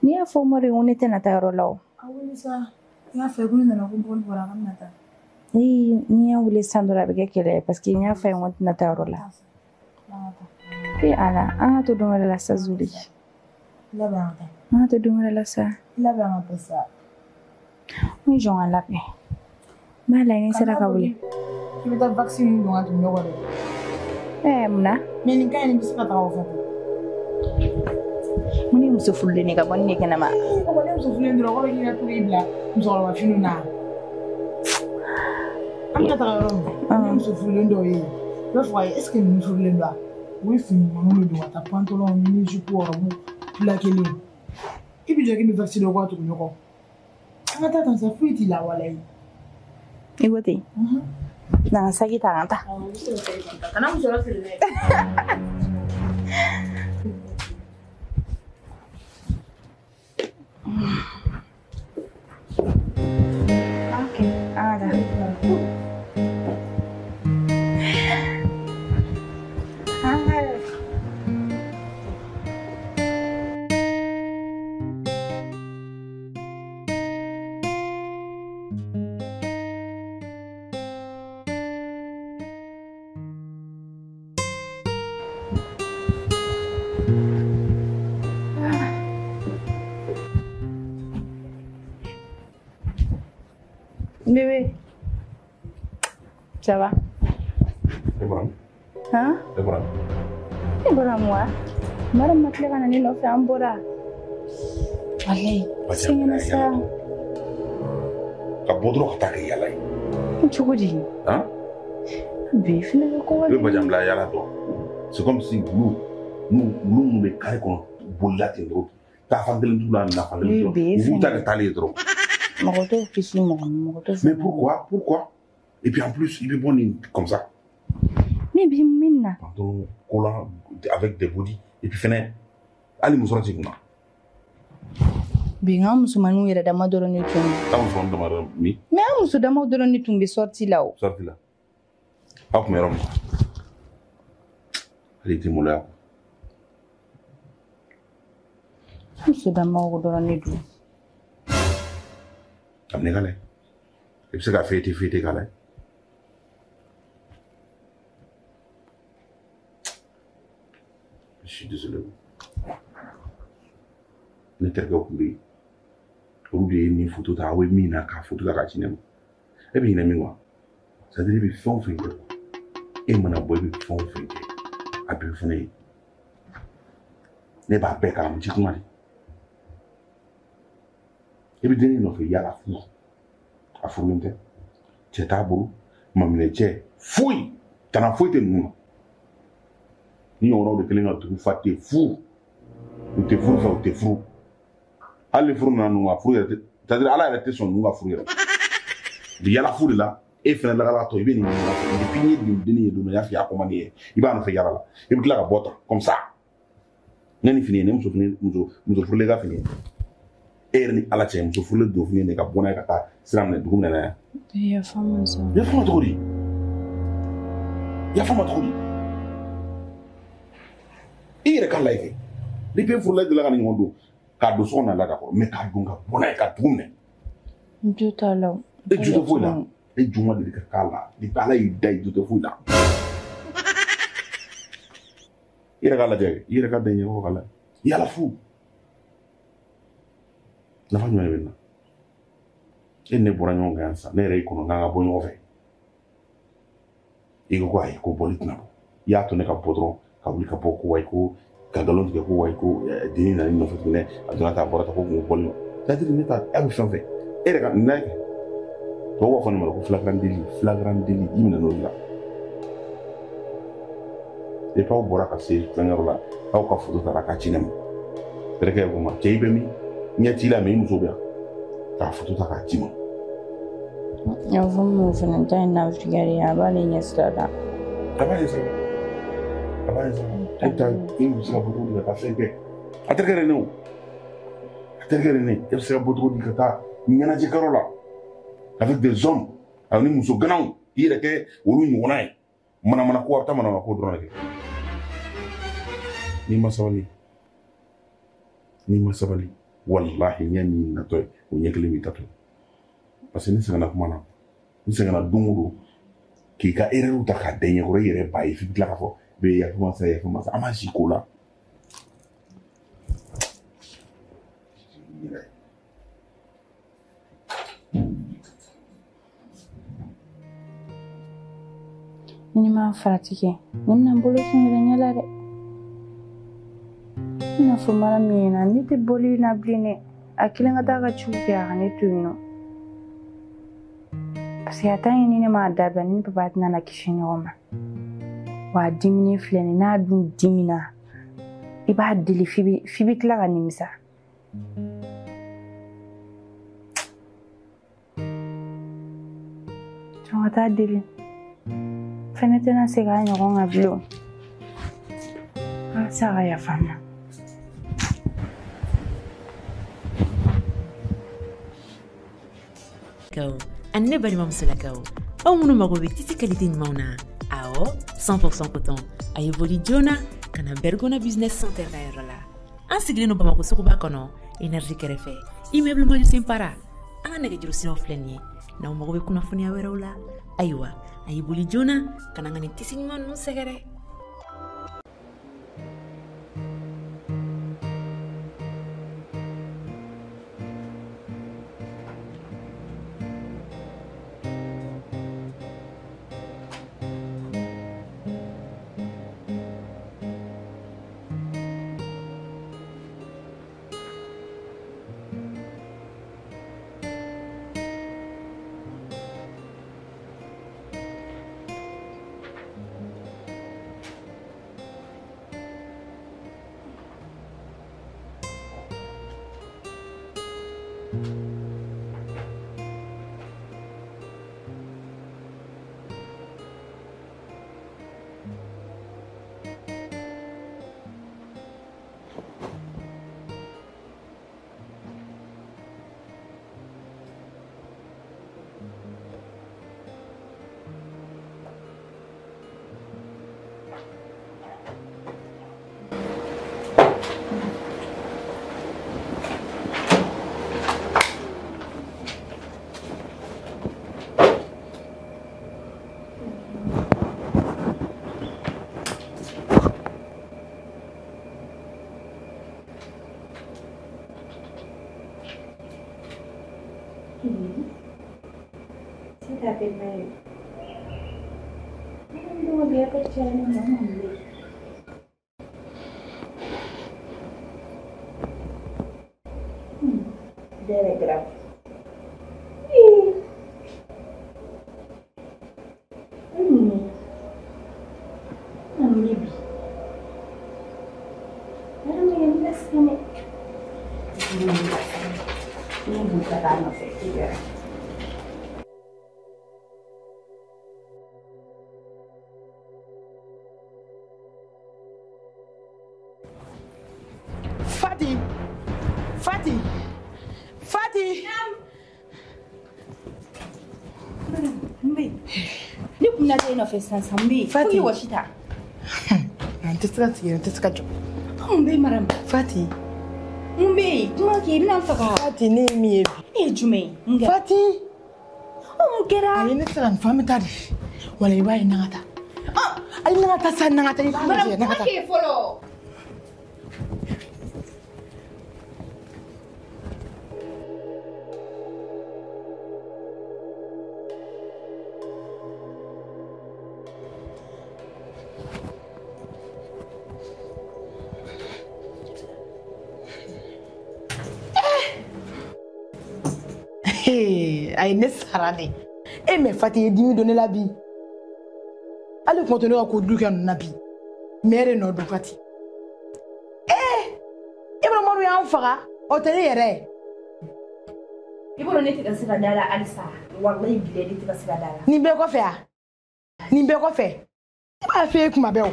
N'i y'a fɔ Umaru ye ko ne tɛna taa yɔrɔ la o. A wele sa, i y'a fɔ ko ne nana ko bɔli bɔra k'an bɛna taa. Ni y'a wele sisan dɔrɔn a bɛ kɛ kɛlɛ ye parce que n y'a fɔ a ye ko n tɛna taa yɔrɔ la. Ee Ala, an ka to don wɛrɛ la sa Zuli. Labɛn ka taa. An ka to don wɛrɛ la sa. Labɛn ka taa sa. N jɔ n ka labɛn. N b'a lajɛ ni n sera ka wuli. I bɛ taa vaccin don ka tugu ɲɔgɔn dɛ. Ɛɛ munna? Mais nin ka ɲi, nin bɛ se ka taga o fɛ. Mun ni muso furulen ye ka bɔ ni ne kɛnɛma? O kɔni muso furulen dɔrɔn, o kɔrɔ k'i ka to k'i bila musokɔrɔba finiw na. An bɛ taga yɔrɔ min na, ni muso furulen dɔw ye. I b'a fɔ ayi, est ce que ninnu furulen don wa? U ye fini ɲumanw de don ka taa pantalon ni jupe robe plaqué. I bɛ jɔ k'i bɛ veste dɔ k'a tugu ɲɔgɔn. An ka taa tan sa, foyi t'i la walayi. I ko ten. Na n ka saki ta ka taa. Kana musɔrɔ siri dɛ. Ok, an ka taa. Bébé, ça va? Ne bɔra. Hein? Ne bɔra. Ne bɔra mun wa? Mara ma tila ka na ne nɔfɛ, an bɔra. Walayi, sɛgɛnna sa. Ka bɔ dɔrɔn ka taa kɛ yala ye. Cogo di? Han? Bi fana bɛ ko I bɛ bajan bila yala dɔn. C'est comme si wulu minnu bɛ kare kɔnɔ bolila ten dɔrɔn. Taa fan kelen t'u la, na fan kelen t'u la. U b'u ta kɛ taali ye dɔrɔn. Mɔgɔ t'o kisi mɔgɔ ma, mɔgɔ t'o Mais pourquoi? Pourquoi? Et puis en plus, il bɛ bɔ nin comme ça. Ne b'i min na. Pantalon collant avec des bodys. Et puis fɛnɛ, hali musɔrɔ t'i kunna. Bi n ka musomaninw yɛrɛ dama dɔrɔn de tun. Taa musomanin dama dɔrɔn min? Mais an muso damaw dɔrɔn de tun bɛ sortie la o. Sortie la. Aw tun bɛ yɔrɔ min? Hali i tɛ maloya. Muso damaw dɔrɔn de don. A minɛ ka lajɛ. I bɛ se ka feuilleter feuilleter k'a lajɛ. Je suis désolé. Ne terikɛw tun bɛ yen. Olu de ye nin photo ta, aw bɛ min na k'a photo ta k'a ci ne ma. E bɛ ɲinɛ min kɔ? C'est à dire i bɛ fɛn o fɛn kɛ, e mana bɔ i bɛ fɛn o fɛn kɛ, a bɛɛ fana ye. Ne b'a bɛɛ kalama, ji kuma de. I bɛ dennin nɔfɛ yala fu. A furulen tɛ. Cɛ t'a bolo, maminɛ cɛ, foyi, tana foyi tɛ ninnu na. Ni ɲɔgɔnnaw de kɛlen ka dugu fa ten fu. U tɛ furu fɛ, u tɛ furu. Hali ni furu nana ninnu ka furu yɛrɛ tɛ, c'est à dire Ala yɛrɛ tɛ sɔn ninnu ka furu yɛrɛ. U bɛ yala fu de la, e fɛnɛ lakalatɔ, i bɛ nin ɲɔgɔnna fɛ. Depuis n'i ye nin dennin ye don dɔ, n y'a f'i ye a ko man di ye. I b'a nɔfɛ yala la. I bɛ tila ka bɔ tan, comme ça. Ne ni fini ye, ne muso fini, muso furulen ka fini ye. E yɛrɛ ni Ala cɛ, muso furulen don fini ye ka bɔ n'a ye ka taa sira minɛ dugu minɛ n'a ye. Yafa n ma sa. Yafa ma cogo di? Yafa ma cogo di? I yɛrɛ ka lajɛ kɛ. Ni bɛɛ furula delila ka nin ɲɔgɔn don k'a don so kɔnɔ a la d'accord, mais k'a don ka bɔ n'a ye ka dugu minɛ. N jo t'a la o. E jo tɛ foyi la. E jo ma deli ka k'a la. Depuis Ala y'i da, i jo tɛ foyi la. I yɛrɛ k'a lajɛ, i yɛrɛ ka da i ɲɛkɔrɔ k'a lajɛ. Yala fu. Nafa jumɛn de bɛ nin na? E ni ne bɔra ɲɔgɔn kan yan sisan, ne yɛrɛ y'i kɔnɔ k'an ka bɔ ɲɔgɔn fɛ. I ko ko ayi, ko bɔli tɛna bɔ. I y'a to ne ka bɔ dɔrɔn, ka wuli ka bɔ ko wayi ko ka nkalon tigɛ ko wayi ko dennin nana i nɔfɛ tuguni, a donna tan, a bɔra tan, ko kun ko bɔli ma. C'est à dire ne ta, e bɛ fɛn fɛn. E yɛrɛ ka nin lajɛ kɛ. Tubabuw b'a fɔ nin ma ko flagrant délit, flagrant délit, i minɛ n'o de la. Depuis aw bɔra ka se fɛnkɛyɔrɔ la, aw ka photo taara k'a ci ne ma. Terikɛ ko ma, cɛ i bɛ min? Ɲɛ t'i la, mais i muso bɛ yan. K'a photo ta k'a ci ma. Yafa n ma, o fana ta ye nafigiya de ye, a b'ale ɲɛ sira la. A b'a ɲɛ sira la. A b'a ɲɛ sira la. E bɛ taa, e bɛ se ka bɔ cogo di ka taa fɛn kɛ? A terikɛ yɛrɛ ne o. A terikɛ yɛrɛ ne. E bɛ se ka bɔ cogo di ka taa ɲɛnajɛkɛyɔrɔ la avec des hommes, ani muso ganaw, i yɛrɛ kɛ olu ɲɔgɔnna ye. Manamana ko, a bɛ taa manamana ko dɔrɔn de kɛ. N'i ma sabali, n'i ma sabali, walahi ɲɛ min natɔ ye, o ɲɛ kelen b'i tatɔ ye. Parce que ni sɛgɛnna kuma na, ni sɛgɛnna don o don, k'i ka erreur ta k'a da i ɲɛkɔrɔ, i yɛrɛ b'a ye f'i bɛ tila k'a fɔ bɛ yafa masa, yafa masa, an b'a si ko la. Ni ma farati kɛ, ne bɛna n bolo fɛn wɛrɛ ɲɛ la dɛ. I n'a fɔ mara min ɲɛna, ne tɛ bɔli na bilen dɛ. A kelen ka taa ka ciw kɛ, a ka ne to yen nɔ. Parce que a t'a ɲini ne m'a dabila, ni papa tɛna na kisi ɲɔgɔn ma. Wa a diminen filɛ nin n'a dun dimina i b'a deli f'i bɛ tila ka nimisa. Jɔn ka taa deli. Fɛnɛ tɛna segin a ɲɔgɔn kan bilen. Halisa a ka yafa n ma. Kaw ani ne balimamusolakaw aw minnu mago bɛ tisi qualité ɲumanw na awɔ 100% coton a ye boli joona ka na Bergona Business Center ka yɔrɔ la an sigilen don Bamakɔ suguba kɔnɔ énergie kɛrɛfɛ immeuble Majusen Para an ka nɛgɛjuru siraw filɛ nin ye n'aw mago bɛ kunnafoniya wɛrɛw la ayiwa a ye boli joona ka na an ka nin tisi ɲuman ninnu sɛgɛrɛ. Very grave. Fati! Fati! Fati! Ne kun na tɛ e nɔfɛ sisan sisan n bɛ yen. Fati. Fo k'i wɔsi ta. N tɛ se ka sigi n tɛ se ka jɔ. Mun bɛ yen Mariam? Fati. Mun bɛ yen? Kuma kɛ i bɛna n faga. Fati ne ye min ye bi. Ne ye jumɛn ye? Mun kɛra? Fati. Ɔ mun kɛra? Ayi ne tɛ se ka nin fɔ an bɛ taa de. Wala i b'a ye n'an ka taa. Ayi n'an ka taa sa n'an ka taa i b'a lajɛ n'an ka taa. Mariam kuma kɛ fɔlɔ. A ye ne sara de e mɛ Fati ye dimi don ne la bi hali kuma tɛ ne ka kojugu kɛ ninnu na bi mɛ e de nɔ don Fati ee Ibrahima y'an faga o tɛ ne yɛrɛ ye. I b'a dɔn ne tɛ ka se ka da la halisa walayi bilayi ne tɛ ka se ka da la. Nin bɛɛ kɔfɛ a nin bɛɛ kɔfɛ ne b'a f'e ye kuma bɛɛ o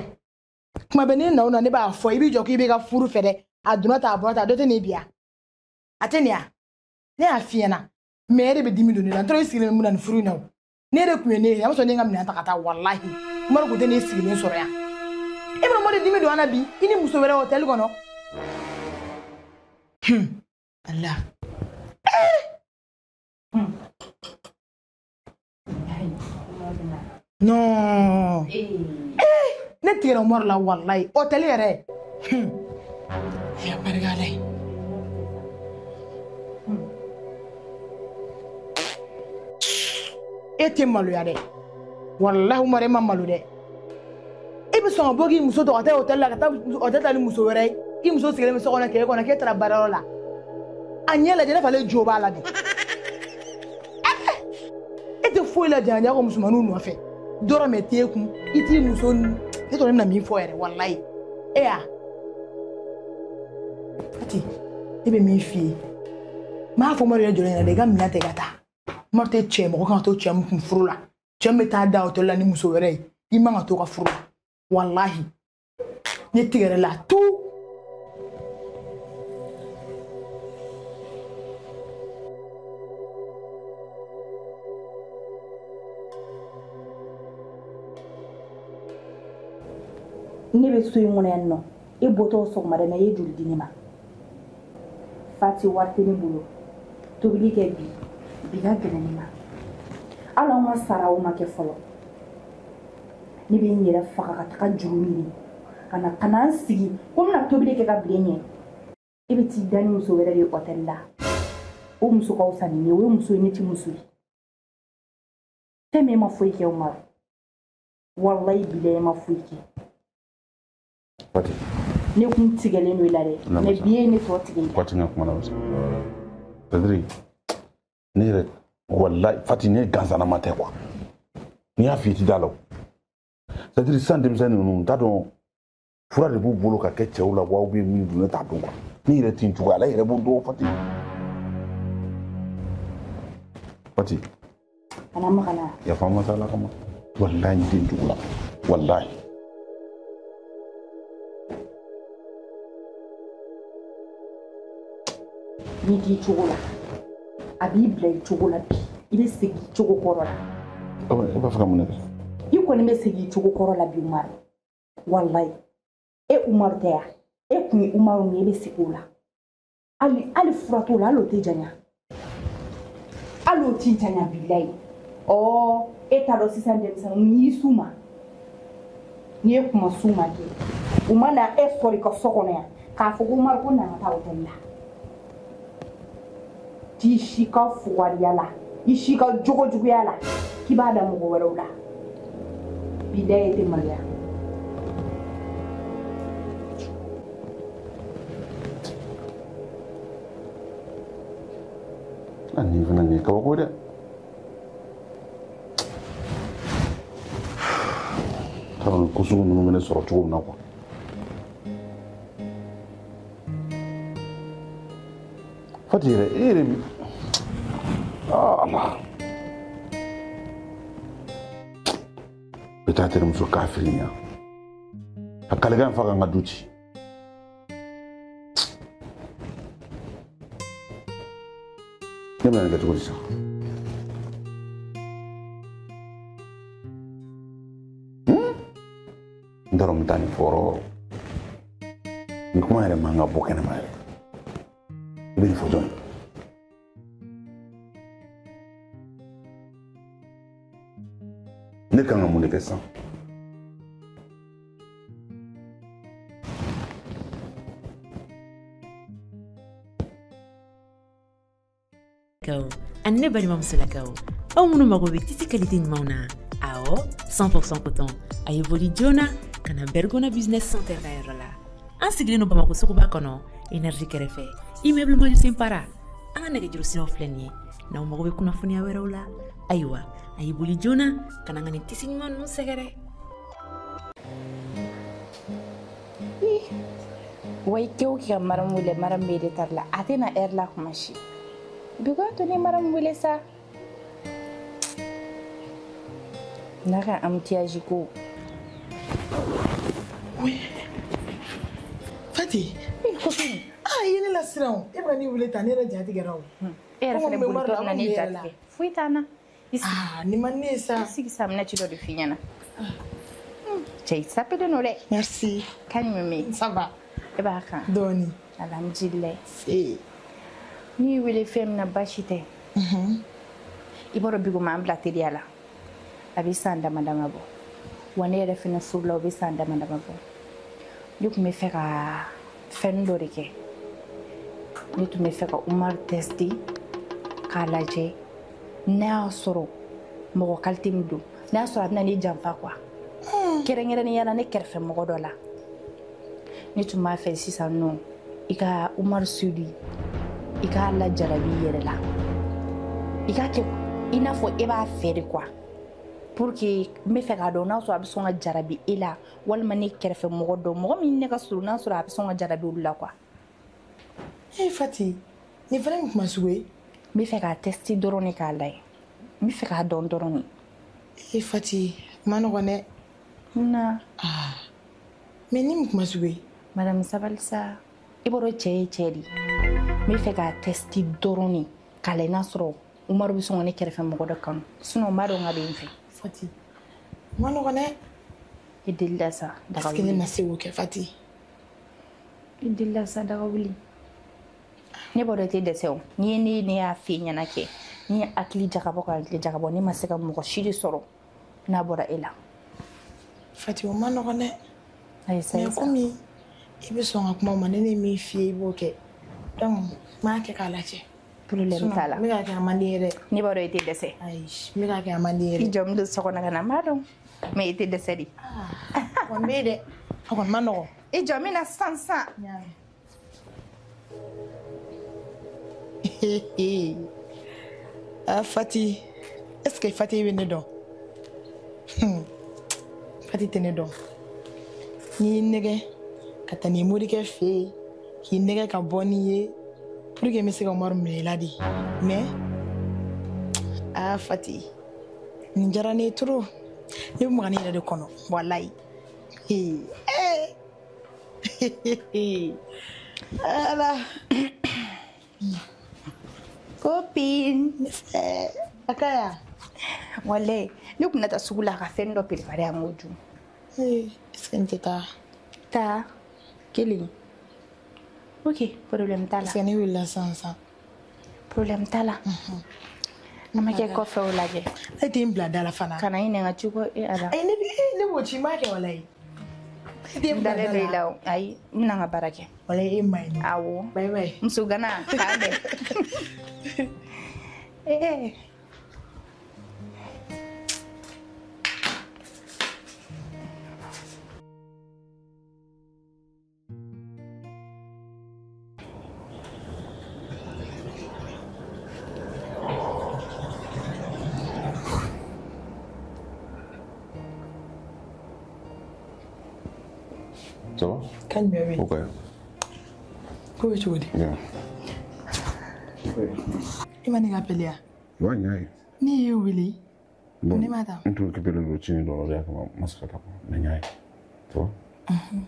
kuma bɛɛ ne na o na ne b'a fɔ i b'i jɔ k'i b'i ka furu fɛ dɛ a donna tan a bɔra tan a dɔ tɛ nin bi yan a tɛ nin yan ne y'a f'i ɲɛna. Mais e de bɛ dimi don ne la n taara i sigilen bɛ mun na nin furu in na o ne de kun ye ne ye a b'a sɔrɔ ne ye n ka minɛn ta ka taa walahi Umaru kun tɛ ne sigilen sɔrɔ yan e bɛ Umaru dimi don an na bi i ni muso wɛrɛ hôtel kɔnɔ Allah non ne tigɛra Umaru la walahi hôtel yɛrɛ ya barika Ala ye. E tɛ maloya dɛ walahi Umaru e ma malo dɛ e bɛ sɔn ka bɔ k'i muso to ka taa hôtel la ka taa hôtel ta ni muso wɛrɛ ye i muso sigilen bɛ so kɔnɔ k'e kɔnɔ k'e taara baarayɔrɔ la a ɲɛ lajɛ ne falen jo b'a la bi e tɛ foyi la janya ko musomaninw nɔfɛ dɔrɔmɛ t'e kun i t'i muso Ne tɔ ne bɛna min fɔ yɛrɛ walayi. E y'a. Fati, ne bɛ min f'i ye. N b'a fɔ Umaru yɛrɛ jɔlen ɲɛna dɛ, i ka minɛn ta i ka taa. Umaru tɛ cɛ mɔgɔ kan ka to cɛ min kun furu la. Cɛ min bɛ taa da hôtel la ni muso wɛrɛ ye, i man ka to ka furu la. Walahi. Ne tigɛrɛ la tout. Ne bɛ so in kɔnɔ yan nɔ, e bɔtɔ sɔgɔmada in na i ye joli di ne ma. Fati wari tɛ ne bolo, tobili kɛ bi, bi ka gɛlɛn ne ma. Hali anw ka saraw ma kɛ fɔlɔ. Ne bɛ n yɛrɛ faga ka taga juru ɲini ka na n sigi ko n bɛna tobili kɛ ka bilen ɲɛ. E bɛ t'i da ni muso wɛrɛ de ye hôtel la. O muso ka fisa ni ne ye, o ye muso ye, ne tɛ muso ye. Fɛn min ma foyi kɛ Umaru. Walayi bilayi e ma foyi kɛ. Fati. Ne kun tigɛlen don i la dɛ. Mais bi ye ne tɔ tigɛ i la. Waati n ka kuma la c'est-à-dire ne yɛrɛ walayi Fati ne gansanama tɛ quoi. N'i y'a f'i ye i ti da la o. C'est-à-dire sisan denmisɛnnin ninnu n t'a dɔn fura de b'u bolo ka kɛ cɛw la wa ou bien min don ne t'a dɔn quoi. Ne yɛrɛ tɛ n cogoya la e yɛrɛ b'o dɔn Fati. Fati. Kana maga n na. Yafa n ma sa Ala kama. Walayi n tɛ n cogo la walayi. N'i t'i cogo la, a b'i bila i cogo la bi, i bɛ segin i cogo kɔrɔ la. E b'a fɛ ka mun de kɛ? I kɔni bɛ segin i cogo kɔrɔ la bi Umaru. Walayi, e Umaru tɛ yan, e kun ye Umaru min ye, e bɛ segin o la. Hali fura t'o la, hali o tɛ janya. Hali o t'i janya bilayi. Ɔ e t'a dɔn sisan denmisɛnninw n'i y'i s'u ma, n'i ye kuma s'u ma kɛ, u ma na e sɔrɔ i ka so kɔnɔ yan k'a fɔ ko Umaru ko na ka taa hôtel la. T'i si ka fugariya la, i si ka jogo juguya la, k'i b'a da mɔgɔ wɛrɛw la. Bilayi e tɛ maloya. A nin fana nin ye kabako ye dɛ. T'a dɔn ko sugu ninnu bɛ ne sɔrɔ cogo min na quoi. Fati yɛrɛ e yɛrɛ bi Allah. Bɛ taa terimuso kafiri ɲa. A kalekan fa ka n ka du ci. Ne bɛna nin kɛ cogo di sisan? N t'a dɔn n bɛ taa nin fɔ yɔrɔ o yɔrɔ. Nin kuma yɛrɛ man ka bɔ kɛnɛma yɛrɛ. I bɛ nin fɔ jɔn ye? Ne kan ka mun de kɛ sisan? Ani ne balimamusolakaw, aw minnu mago bɛ tisi qualité ɲumanw na, awɔ 100% coton, a ye boli joona ka na Bergona Business Center ka yɔrɔ la. An sigilen don Bamakɔ suguba kɔnɔ, énergie kɛrɛfɛ, immeuble Maju Senpara. An ka nɛgɛjuru siraw filɛ nin ye, n'aw mago bɛ kunnafoniya wɛrɛw la, ayiwa a ye boli joona ka na an ka nin tisi ɲuman ninnu sɛgɛrɛ. Wa i kɛ o kɛ ka Maramu wele, Maramu bɛ retard la, a tɛ na heure la kuma si. Bi ko to ne Maramu wele sa. N'a ka embouteillage ko. Oui. Fati. Eh, copine. Ah, i ye ne lasiran o. E bɛna ne wele tan, ne yɛrɛ ja tigɛra o. E yɛrɛ fɛnɛ bolitɔ bɛna ne ja tigɛ. Foyi t'an na. Ah, nin man ne ye sa. I sigi sa, n bɛna ci dɔ de f'i ɲɛna. Cɛ i sapelen don dɛ. Merci. Kan jumɛn bɛ yen? Ça va. E b'a kan? Dɔɔni. Alhamdulilayi. Ee. N'i y'i wele fɛn min na baasi tɛ. I b'a dɔn bi ko m'an bila teriya la. A bɛ san dama dama bɔ. Wa ne yɛrɛ fɛnɛ furula o bɛ san dama dama bɔ. Ne tun bɛ fɛ ka fɛn dɔ de kɛ. Ne tun bɛ fɛ ka Umaru tester k'a lajɛ n'a y'a sɔrɔ mɔgɔ qualité min don, n'a y'a sɔrɔ a bɛna ne janfa quoi. Kɛrɛnkɛrɛnnenya la ne kɛrɛfɛ mɔgɔ dɔ la. Ne tun b'a fɛ sisan nɔ i ka Umaru suivi, i k'a lajarabi i yɛrɛ la. I k'a kɛ i n'a fɔ e b'a fɛ de quoi. Pour que n bɛ fɛ k'a dɔn n'a sɔrɔ a bɛ sɔn ka jarabi e la walima ne kɛrɛfɛ mɔgɔ dɔ mɔgɔ min ne ka surun n'a sɔrɔ a bɛ sɔn ka jarabi olu la quoi. Eh Fati, nin fana ye kuma sugu ye? N bɛ fɛ k'a tester dɔrɔn de k'a lajɛ. N bɛ fɛ k'a dɔn dɔrɔn de. Eh Fati, a ma nɔgɔn dɛ. Na. Ah. Mais nin mun kuma sugu ye? Madame sabali sa. I b'a dɔn cɛ ye cɛ de ye. N bɛ fɛ k'a tester dɔrɔn de k'a lajɛ n'a sɔrɔ Umaru bɛ sɔn ka ne kɛrɛfɛ mɔgɔ dɔ kanu. Sinon n b'a dɔn k'a bɛ n fɛ. Fati, a ma nɔgɔn dɛ. I delila sa, daga Est-ce que ne ma se k'o kɛ Fati? I delila sa, daga wuli. Ne b'a dɔn i tɛ dɛsɛ o. N'i ye ne y'a f'e ɲɛna kɛ, ni ye hakili jagabɔ ka hakili jagabɔ, ne ma se ka mɔgɔ si de sɔrɔ n'a bɔra e la. Fati, o ma nɔgɔn dɛ. Ayi sa, Mais komi i bɛ sɔn ka kuma o ma, ne min f'i ye i b'o kɛ. Donc n b'a kɛ k'a lajɛ. Problème t'a la. N bɛ k'a kɛ a man di n ye dɛ. Ne b'a dɔn i tɛ dɛsɛ. Ayi, n bɛ k'a kɛ a man di n ye dɛ. I jɔ n bɛ don so kɔnɔ ka na, n b'a dɔn. Mais i tɛ dɛsɛ de. A kɔni bɛ yen dɛ. A kɔni ma nɔgɔn. I jɔ n bɛ na sisan sisan. Ah Fati, est-ce que Fati bɛ ne dɔn? Fati tɛ ne dɔn. N'i y'i nɛgɛ ka taa n'i morikɛ fɛ yen, k'i nɛgɛ ka bɔ n'i ye pour que n bɛ se ka Umaru minɛ i la de. Mais ah Fati, nin diyara ne ye trop. Ne bɛ maga ne yɛrɛ de kɔnɔ walayi. Ala. Copine. Akaya. Walayi, ne kun bɛna taa sugu la ka fɛn dɔ préparer an k'o dun. Est-ce que n tɛ taa? Taa kelen. Ok, problème t'a la. Parce que ne wulila sisan sisan. Problème t'a la. An bɛ kɛ kɔfɛ o lajɛ. E tɛ n bila da la fana. Kana ɲinɛ n ka ci kɔ e Ala. Ayi ne b'o ci n b'a kɛ walayi. E tɛ n bila da la. la o. Ayi, n bɛna n ka baara kɛ. Walayi e ma ɲi. Awɔ. Bye bye. Muso gana k'an bɛn. Eh. Ça va? Calme, oui. Ok. Ko bɛ cogo di? Bien. I ma ne ka appelé ya? Ouais, n y'a ye. Ne y'e wele. Bon, ne m'a ta. N tun occupé len don cini dɔ la, o de y'a kama n ma se ka taa quoi. Mais n y'a ye. Ça va?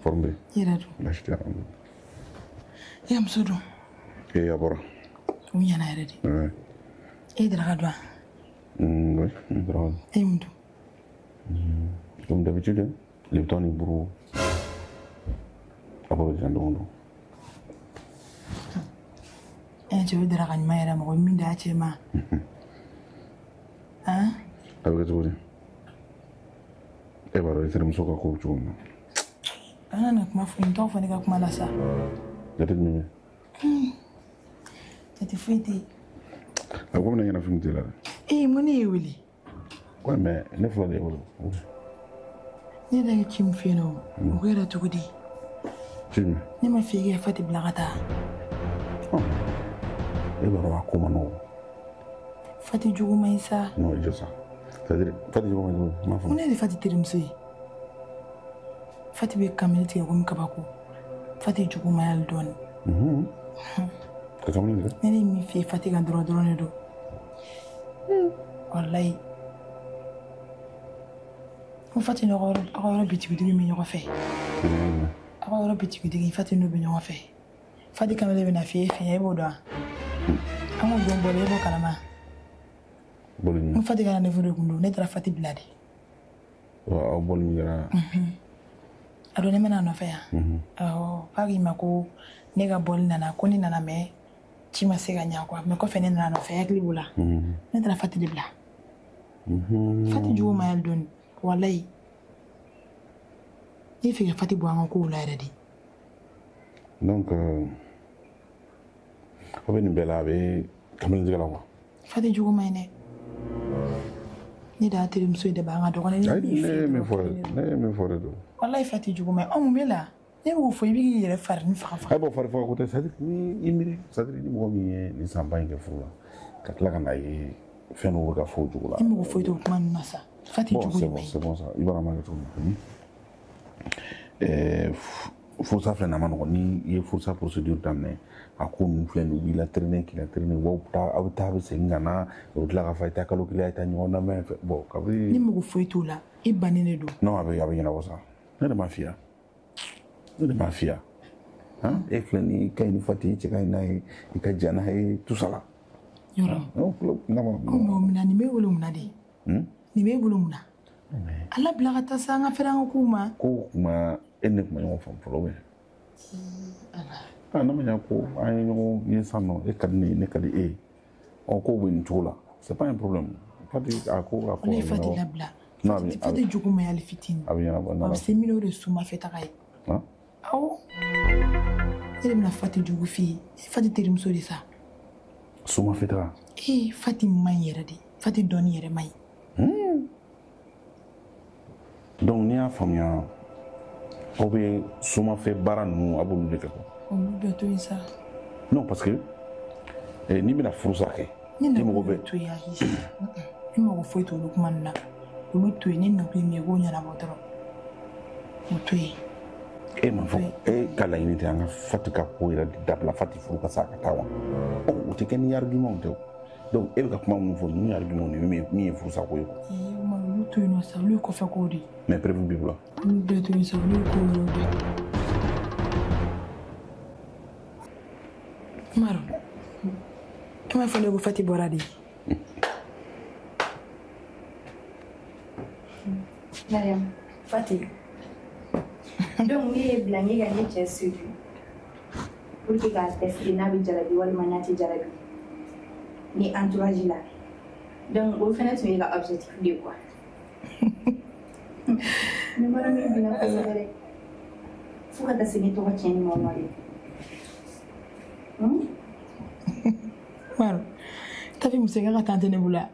Forme bɛ yen? I yɛrɛ dun? Baasi tɛ yan. I ka muso dun? Ee, a bɔra. O ɲɛna yɛrɛ de. Ouais. E ye daraka dun wa? Oui, n daraka dun. E ye mun dun? Comme d'habitude, hein. Lipton ni buru. A b'o diyan don o don. Cɛ o ye daraka ɲuman yɛrɛ mɔgɔ min d'a cɛ ma. Han? A bɛ kɛ cogo di? E b'a dɔn i terimuso ka ko bɛ cogo min na. An kana kuma fɔ n tɔgɔ fɔ ne ka kuma la sa. Jate jumɛn bɛ yen? Jate foyi tɛ yen. A bɛ komi ne ɲɛnafin t'i la dɛ. Ee mun ne y'e wele? Ouais, mais ne fila de y'e wele. Ne yɛrɛ ye ci min f'i ɲɛna o, o ko yɛrɛ cogo di? Ci jumɛn? Ne ma f'i ye k'i ka Fati bila ka taa. E b'a dɔn a ko man nɔgɔn. Fati jugu man ɲi sa. Non, i jɔ sa. C'est-à-dire Fati jugu man ɲi cogo di? N m'a faamu. Ko ne de Fati terimuso ye. Fati bɛ kamalen tigɛ komi kabako. Fati jugu man ɲi hali dɔɔni. Ka kamalen tigɛ? Ne ye min f'i ye Fati kan dɔrɔn dɔrɔn de don. Walayi. Ko Fati n'aw ka yɔrɔ bitigitigi bɛ ɲɔgɔn fɛ. Aw ka yɔrɔ bitigitigi Fati n'o bɛ ɲɔgɔn fɛ. Fati kamalen bɛna f'i ye fɛn e b'o dɔn wa? An k'o don bɔli e b'o kalama. N Fati ka rendez-vous de kun don, ne taara Fati bila de. Aw bɔli min kɛra. A don ne bɛna a nɔfɛ yan. Awɔ, k'a k'i ma ko ne ka bɔli nana ko ne nana mais ci ma se ka ɲa quoi. Mais kɔfɛ ne nana a nɔfɛ hakili b'o la. Ne taara Fati de bila. Fati jugu ma hali dɔɔni. Walayi. Ne fɛ ka Fati bɔ an ka kow la yɛrɛ de. Donc aw bɛ nin bɛɛ la a bɛ kamalen tigɛ la quoi. Fati jugu ma ɲi dɛ. Ne de y'a terimuso ye de b'an ka dɔgɔnin. Ne ye min fɔ ne ye min fɔ de don. Walayi Fati jugu ma ɲi. Ɔ mun b'e la? Ne b'o fɔ i bɛ k'i yɛrɛ farini faga faga. Ayi bɔn fari faga ko tɛ, c'est à dire ni i miiri, c'est à dire ni mɔgɔ min ye nin san ba in kɛ furu la ka tila ka n'a ye fɛn dɔw bɛ ka fɔ o cogo la. E mago foyi t'o kuma ninnu na sa. Fati bon jugu c'est de bon bɛ c'est bon ça i b'a dɔn an b'a kɛ cogo min. Furusa filɛ nin ye a ma nɔgɔn ni i ye furusa procédure daminɛ a ko ninnu filɛ nin ye u b'i la traîner k'i la traîner wa aw bɛ taa a bɛ segin ka na u bɛ tila k'a fɔ a ye taa kalo kelen a ye taa ɲɔgɔn lamɛn fɛ bon kabini ni mago foyi t'o la i bannen de don. Non a bɛ ɲɛnabɔ sa ne de m'a f'i ye ne de m'a f'i ye han e filɛ nin ye i ka ɲi ni Fati ye i cɛ ka ɲi n'a ye i ka jan n'a ye tout ça là. Yɔrɔ. Non Ko mɛ o minna nin b'e bolo mun na de? Nin b'e bolo mun na? Ala bila ka taa sa an ka fɛrɛ an ka kow ma. Ko kuma e ni ne tun ma ɲɔgɔn faamu fɔlɔ ou n'a ma ɲɛ ko an ye ɲɔgɔn ye sisan nɔ e ka di ne ye ne ka di e ye ɔ kow bɛ nin cogo la c'est pas un problème Fati a ko a ko Ne ye Fati labila. Non a bɛ Fati jugu ma y'ale fitinin. a bɛ ɲɛnabɔ A n'Ala bɛ se min na o de ye sumafɛ taga ye. sɔnna. Awɔ. Ne de bɛna Fati jugu f'i ye. Fati terimuso de sa. Sumafɛ taga. Ee Fati man ɲi yɛrɛ de. Fati dɔɔni yɛrɛ man ɲi. Donc n'i y'a faamuya aw bɛ sumafɛ baara ninnu a b'olu de kɛ quoi. Olu bɛɛ to yen sa. Non parce que n'i bɛna furusa kɛ. Ne I nakun mago bɛ bɛ to yen ayi. Ne mago foyi t'olu kuma ninnu na. Olu to yen ne nakun ye min ye k'o ɲɛnabɔ dɔrɔn. O to yen. E m'a fɔ e ka laɲini tɛ an ka Fati ka ko yɛrɛ dabila Fati furu ka sa ka taa wa ɔ o tɛ kɛ ni argument tɛ o donc e bɛ ka kuma minnu fɔ ninnu ye argument de ye min ye furusa ko ye quoi. Ee Umaru olu to yen nɔ sa olu ye kɔfɛ kow de ye. Mais preuve b'i bolo. Olu bɛɛ to yen sa olu ye ko wɛrɛw de ye. Umaru e m'a fɔ ne ko Fati bɔra de. Mariam. Fati. Donc ne ye bila n ye ka ne cɛ séduit pour que k'a tester n'a bɛ jalabi walima n'a tɛ jalabi ni entourage la donc o fana tun ye ka objectif de ye quoi. Ne mara min binna kosɛbɛ dɛ fo ka taa se ne tɔgɔ tiɲɛni ma o nɔ de. Umaru Tafi muso i ka tan tɛ ne bolo yan.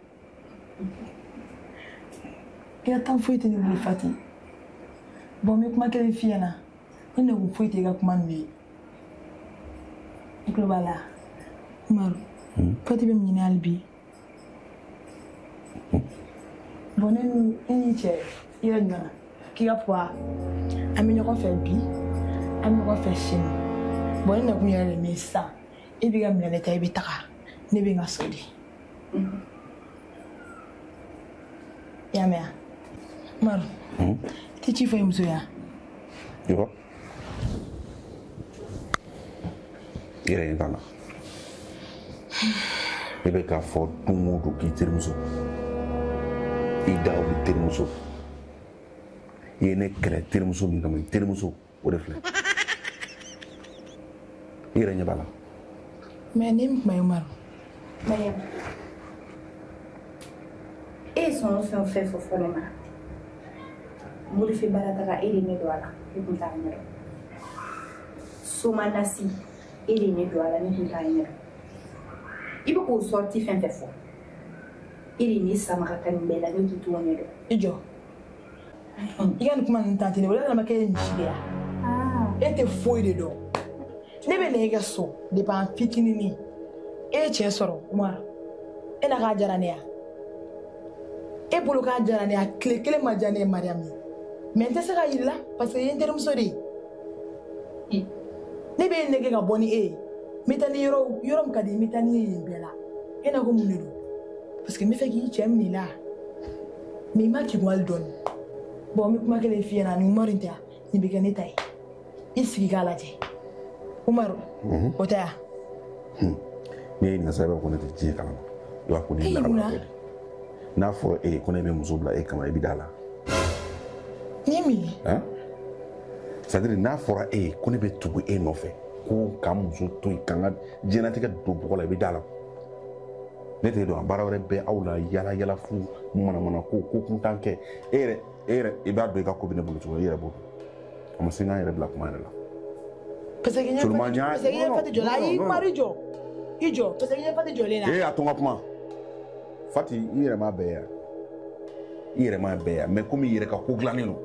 I ka tan foyi tɛ ne bolo Fati. Bon n bɛ kuma kelen f'i ɲɛna ne nakun foyi tɛ i ka kuma ninnu ye. I tulo b'a la Umaru Fati bɛ mun ɲini hali bi? Bon ne ni cɛ i yɛrɛ jumɛn na k'i ka puwa an bɛ ɲɔgɔn fɛ bi an bɛ ɲɔgɔn fɛ sini bon ne nakun yɛrɛ de min ye sisan e b'i ka minɛn ta i bɛ taga ne bɛ n ka so de. I y'a mɛn wa? Umaru i tɛ ci fɔ i muso ye wa? Yɔrɔ i yɛrɛ ɲɛ t'a la e bɛ k'a fɔ don o don k'i terimuso i da o bɛ terimuso i ye ne kɛlɛ terimuso min kama i terimuso o de filɛ i yɛrɛ ɲɛ b'a la. Mais ne min kuma ye Umaru. Mariam e ye sɔn o fɛn o fɛn fɔ ne ma Morife baara taga e de ne don a la ne tun t'a ɲɛdɔn somanasi e de ne don a la ne tun t'a ɲɛdɔn i bɛ k'o sorti fɛn fɛn fɔ e de ne sama ka taa nin bɛɛ la ne tun t'o ɲɛdɔn. I jɔ i ka nin kuma ninnu tan tɛ ne bolo e nana kɛ e ye misi de ye wa? E tɛ foyi de dɔn ne bɛ na e ka so depuis an fitininin e ye cɛ sɔrɔ Umaru e na k'a diyara ne ye wa? E bolo k'a diyara ne ye a tile kelen ma diya ne ye Mariam ye mais n tɛ se k'a yir'i la parce que i ye n terimuso de ye. Ne bɛ e nɛgɛ ka bɔ ni e ye n bɛ taa ni yɔrɔ yɔrɔ min ka di n bɛ taa ni e ye yen bɛɛ la e na ko mun de don parce que n bɛ fɛ k'i cɛ minɛ i la mais i ma kegun hali dɔɔni bon n bɛ kuma kelen f'i ɲɛna nin Umaru in tɛ yan nin bɛ kɛ ne ta ye i sigi k'a lajɛ Umaru o tɛ yan. N'i ye ɲininka sisan i b'a fɔ ko ne tɛ diɲɛ kalama i b'a fɔ ko ne ye lakalatɔ de n'a fɔra e ye ko ne bɛ muso bila e kama i bɛ da la. Ni min ye. C'est à dire n'a fɔra e ye ko ne bɛ tugu e nɔfɛ ko ka muso to yen ka n ka diɲɛlatigɛ don bɔgɔ la i bɛ da la. Ne t'e dɔn baara wɛrɛ bɛ aw la yala yala fu manamana ko ko kuntan kɛ e yɛrɛ i b'a dɔn i ka ko bɛ ne bolo cogo min i yɛrɛ b'o dɔn a ma se n k'an yɛrɛ bila kuma yɛrɛ la. Parce que n ye Fati jɔ la ayi Umaru i jɔ i jɔ parce que n ye Fati jɔlen na. Ee a to n ka kuma Fati i yɛrɛ m'a bɛɛ ye i yɛrɛ m'a bɛɛ ye mais komi i yɛrɛ ka ko dilannen don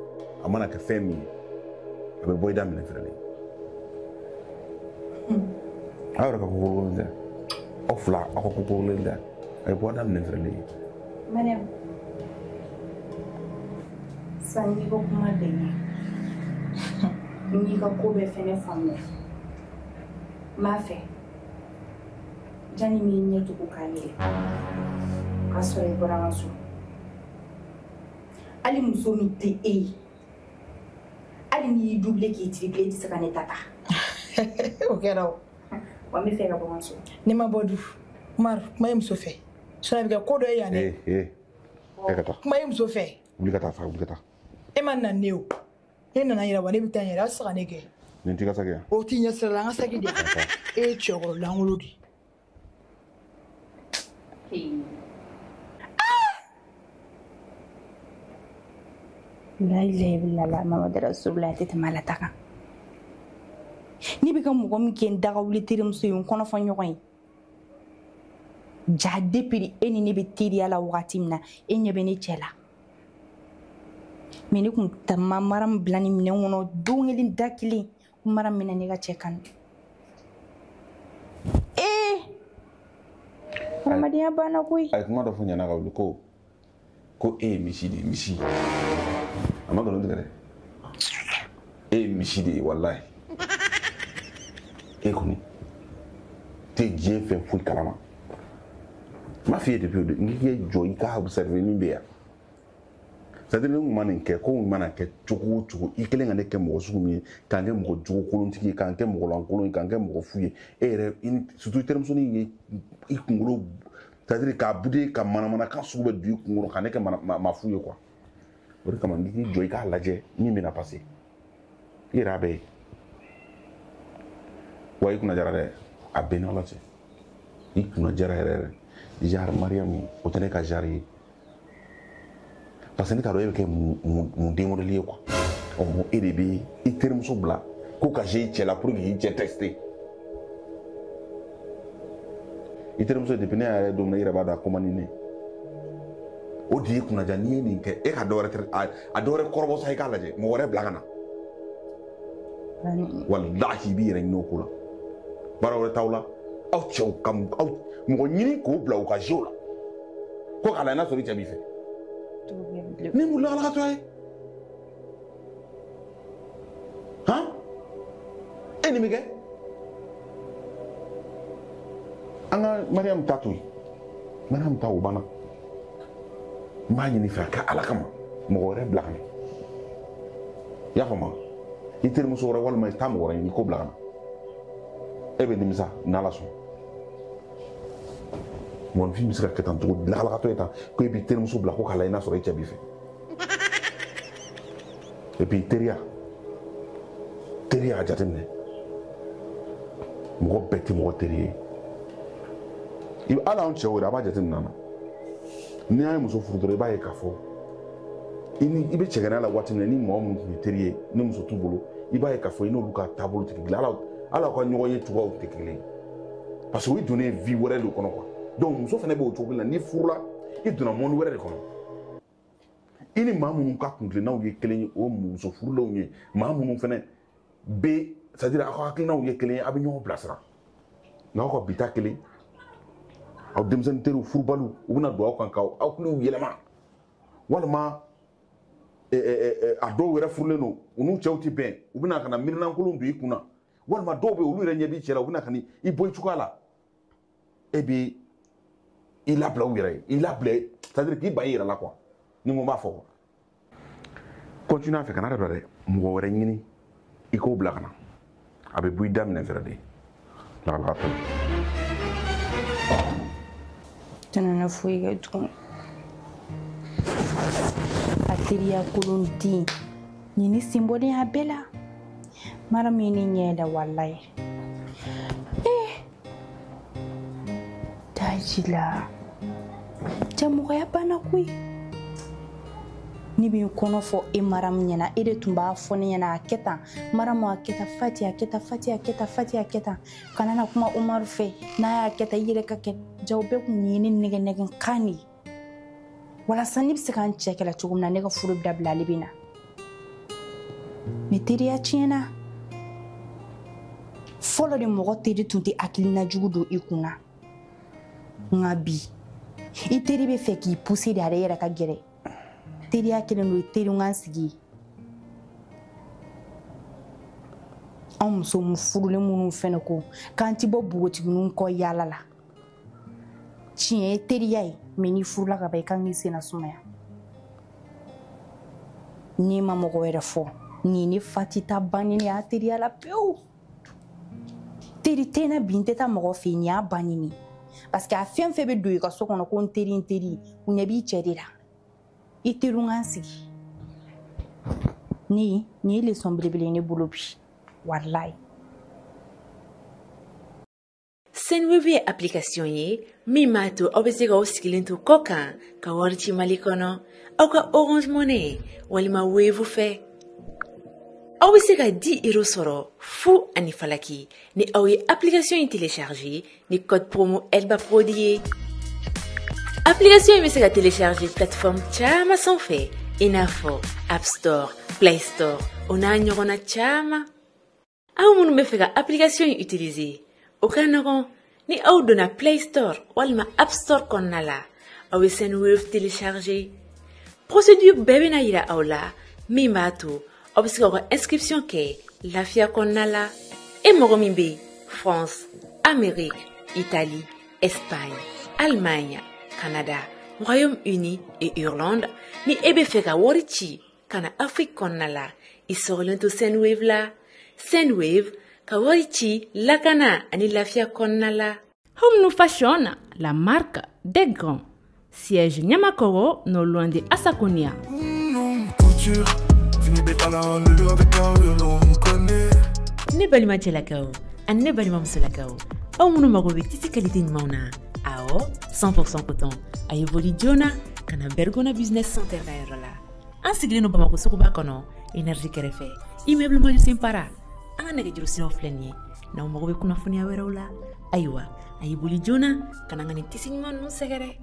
a mana kɛ fɛn min ye a bɛ bɔ i da minɛ fɛrɛlen aw yɛrɛ ka ko kololen tɛ aw fila aw ka ko kololen tɛ a bɛ bɔ a da minɛ fɛrɛlen ye. Mariam Sisan n'i ko kuma bɛn n'i ka ko bɛɛ fɛnɛ faamuya n b'a fɛ janni n'i ɲɛ tugu k'a yɛlɛ k'a sɔrɔ i bɔra n ka so hali muso min tɛ e ye hali n'i y'i doublé k'i triplé i tɛ se ka ne ta ta. O kɛra o. Wa n bɛ fɛ ka bɔ n ka so. Ne ma bɔ du Umaru kuma ye muso fɛ sinon a bɛ kɛ ko dɔ ye yan dɛ. E ka taa. Kuma ye muso fɛ. Wuli ka taa fa wuli ka taa. E ma na ne o. Ne nana yɛrɛ wa ne bɛ taa n yɛrɛ aw tɛ se ka ne gɛn. Nin t'i ka saki yan. O t'i ɲɛ sira la an ka saki de. E ye cɛkɔrɔ lankolon de ye. La ilaha illallah Muhammadu Rasulullah tɛ tɛmɛ Ala ta kan. Ne bɛ ka mɔgɔ min kɛ n dagawuli terimuso ye n kɔnɔfɔ ɲɔgɔn ye. Ja depuis e ni ne bɛ teriya la wagati min na e ɲɛ bɛ ne cɛ la. Mais ne kun ta ma mara min bila nin minɛn kɔnɔ don kelen da kelen mara min na ne ka cɛ kanu. Ee adamadenya banna koyi. A ye kuma dɔ fɔ ɲɛna ka wuli ko e ye misi de ye misi. A ma nkalon tigɛ dɛ. E ye misi de ye walayi. E kɔni tɛ diɲɛ fɛn foyi kalama. N b'a f'i ye depuis o don n k'i k'i jɔ i ka observer min bɛ yan. C'est-à-dire ne kun ma nin kɛ ko mana kɛ cogo o cogo i kɛlen ka ne kɛ mɔgɔ sugu min ye k'an kɛ mɔgɔ jogo kolontigi ye k'an kɛ mɔgɔ lankolon ye k'an kɛ mɔgɔ fu ye e yɛrɛ surtout i terimusonin ye i kunkolo c'est-à-dire k'a bude ka manamanakan sugu bɛɛ don i kunkolo ka ne kɛ maa fu ye quoi. O de kama n k'i jɔ i k'a lajɛ min bɛna passer i yɛrɛ y'a bɛɛ ye wa i kunna jara dɛ a bɛɛ n'Ala cɛ i kunna jara yɛrɛ yɛrɛ genre Mariam o tɛ ne ka genre ye. Parce que ne t'a dɔn e bɛ kɛ mun den modèle ye quoi. Ɔ e de bɛ i terimuso bila ko ka se i cɛ la pour que k'i cɛ tester. I terimuso depuis ne yɛrɛ don min na i yɛrɛ b'a dɔn a ko man di ne ye. O de y'i kunnaja n'i ye nin kɛ e ka dɔ wɛrɛ a dɔ wɛrɛ kɔrɔbɔ sa i k'a lajɛ mɔgɔ wɛrɛ bila ka na. Walahi i b'i yɛrɛ ɲini o ko la. Baara wɛrɛ t'aw la aw cɛw ka aw mɔgɔ ɲini k'o bila u ka jeu la ko k'a lajɛ n'a sɔrɔ i cɛ b'i fɛ. Ni mun lakalakatɔ ye han e nin bɛ kɛ an ka Mariam ta to yen Mariam ta o banna n b'a ɲini fɛ a ka Ala kama mɔgɔ wɛrɛ bila ka na i y'a faamu i terimuso wɛrɛ walima i taa mɔgɔ wɛrɛ ɲini k'o bila ka na e bɛ nimisa n'Ala sɔnna mɔgɔninfin bɛ se ka kɛ tan cogo di lakalakatɔ ye tan ko e b'i terimuso bila ko k'a lajɛ n'a sɔrɔ e cɛ b'i fɛ. Et puis teriya a jateminɛ mɔgɔ bɛɛ tɛ mɔgɔ teri ye hali anw cɛw yɛrɛ a b'a jateminɛ an na n'i y'a ye muso furu dɔrɔn i b'a ye k'a fɔ i bɛ cɛgana la waati min na ni mɔgɔ minnu tun ye teri ye ni muso t'u bolo i b'a ye k'a fɔ i n'olu ka taabolo tɛ kelen hali aw ka ɲɔgɔn ye cogoyaw tɛ kelen ye parce que o ye donnen vie wɛrɛ de kɔnɔ quoi. Donc muso fana b'o cogo la n'i furula i donna monde wɛrɛ de kɔnɔ i ni maa minnu ka kuntilennaw ye kelen ye o muso furulenw ye maa minnu fana bɛ c'est à dire aw ka hakilinaw ye kelen ye aw bɛ ɲɔgɔn bilasira n'aw ka bi ta kelen aw denmisɛnnin teriw furubaliw u bɛna don aw kan k'aw hakiliw yɛlɛma walima a dɔw yɛrɛ furulen don u n'u cɛw tɛ bɛn u bɛna ka na miirinankolon don i kunna walima dɔw bɛ yen olu yɛrɛ ɲɛ b'i cɛ la u bɛna ka i bɔ i cogoya la e bɛ i labila u yɛrɛ ye i labila c'est à dire k'i ban i yɛrɛ la quoi ni n ko n b'a fɔ quoi. Continue a fɛ kana dabila dɛ mɔgɔ wɛrɛ ɲini i k'o bila ka na a bɛ bɔ i da minɛ fɛrɛ de lakalakatɔ. Tɛna foyi kɛ tugun a teriya kolon den nin ni sen bɔlen a bɛɛ la mara min ne ɲɛ yɛlɛ walayi daji la cɛmɔgɔya banna koyi ne bɛ n kɔnɔ fɔ e Maramu ɲɛna e de tun b'a fɔ ne ɲɛna a kɛ tan Maramu a kɛ tan Fati a kɛ tan Fati a kɛ tan Fati a kɛ tan kana na kuma Umaru fɛ n'a y'a kɛ tan i yɛrɛ ka kɛ jaw bɛɛ kun ye ne nɛgɛ nɛgɛ kan de ye walasa ne bɛ se ka n cɛ kɛlɛ cogo min na ne ka furu dabila ale bɛ na mɛ teriya tiɲɛna fɔlɔ de mɔgɔ teri tun tɛ hakilina jugu don i kunna nka bi i teri bɛ fɛ k'i pousser de ale yɛrɛ ka gɛrɛ. Teriya kelen don teriɲɔgɔn sigi ye. Anw muso mun furulen minnu fɛnɛ ko k'an ti bɔ npogotigininw kɔ yaala la. Tiɲɛ ye teriya ye, mɛ n'i furula ka ban i kan k'i sen sumaya. N'i ma mɔgɔ wɛrɛ fɔ, nin ne Fati ta bannen ne y'a teriya la pewu. Teri tɛ n na bi, n tɛ taa mɔgɔ fɛ yen, nin y'a bannen ne. Parce que a fɛn fɛn bɛ don i ka so kɔnɔ ko n teri n teri, u ɲɛ b'i cɛ de la. I teriw k'an sigi. Ni nin ye leçon belebele ye ne bolo bi. Walayi. Sendwave ye application ye min b'a to aw bɛ se k'aw sigilen to kɔ kan ka wari ci Mali kɔnɔ aw ka Orange Money walima Wave fɛ. Aw bɛ se ka 10 euros sɔrɔ fu ani falaki ni aw ye application in télécharger ni code promo Elba Prod ye. Application in bɛ se ka télécharger plateforme caman sanfɛ i n'a fɔ App Store, Play Store o n'a ɲɔgɔnna caman. Aw minnu bɛ fɛ ka application in utiliser, o ka nɔgɔn ni aw donna Play Store walima App Store kɔnɔna la, aw bɛ Sendwave télécharger. Procédure bɛɛ bɛna yira aw la min b'a to aw bɛ se k'aw ka inscription kɛ lafiya kɔnɔna la. E mɔgɔ min bɛ France, Amérique, Italie, Espagne, Allemagne, Canada, Royaume-Uni et Irlande, ni e bɛ fɛ ka wari ci ka na Afrique kɔnɔna la, i sɔgɔlen to Sendwave la. Sendwave ka wari ci lakana ani lafiya kɔnɔna la. Home New Fashion, la marque des grands. Siège Niamakoro, non loin de Assakonia. Couture, Ne balima cɛlakaw ani ne balima musolakaw, aw minnu mago bɛ tissu qualité ɲumanw na, awɔ, 100% coton, a ye boli joona ka na Bergona Business Center ka yɔrɔ la. An sigilen don Bamakɔ suguba kɔnɔ, Énergie kɛrɛfɛ, immeuble Maju Senpara. An ka nɛgɛjuru siraw filɛ nin ye, n'aw mago bɛ kunnafoniya wɛrɛw la, ayiwa, a ye boli joona ka na an ka nin tissu ɲuman ninnu sɛgɛrɛ.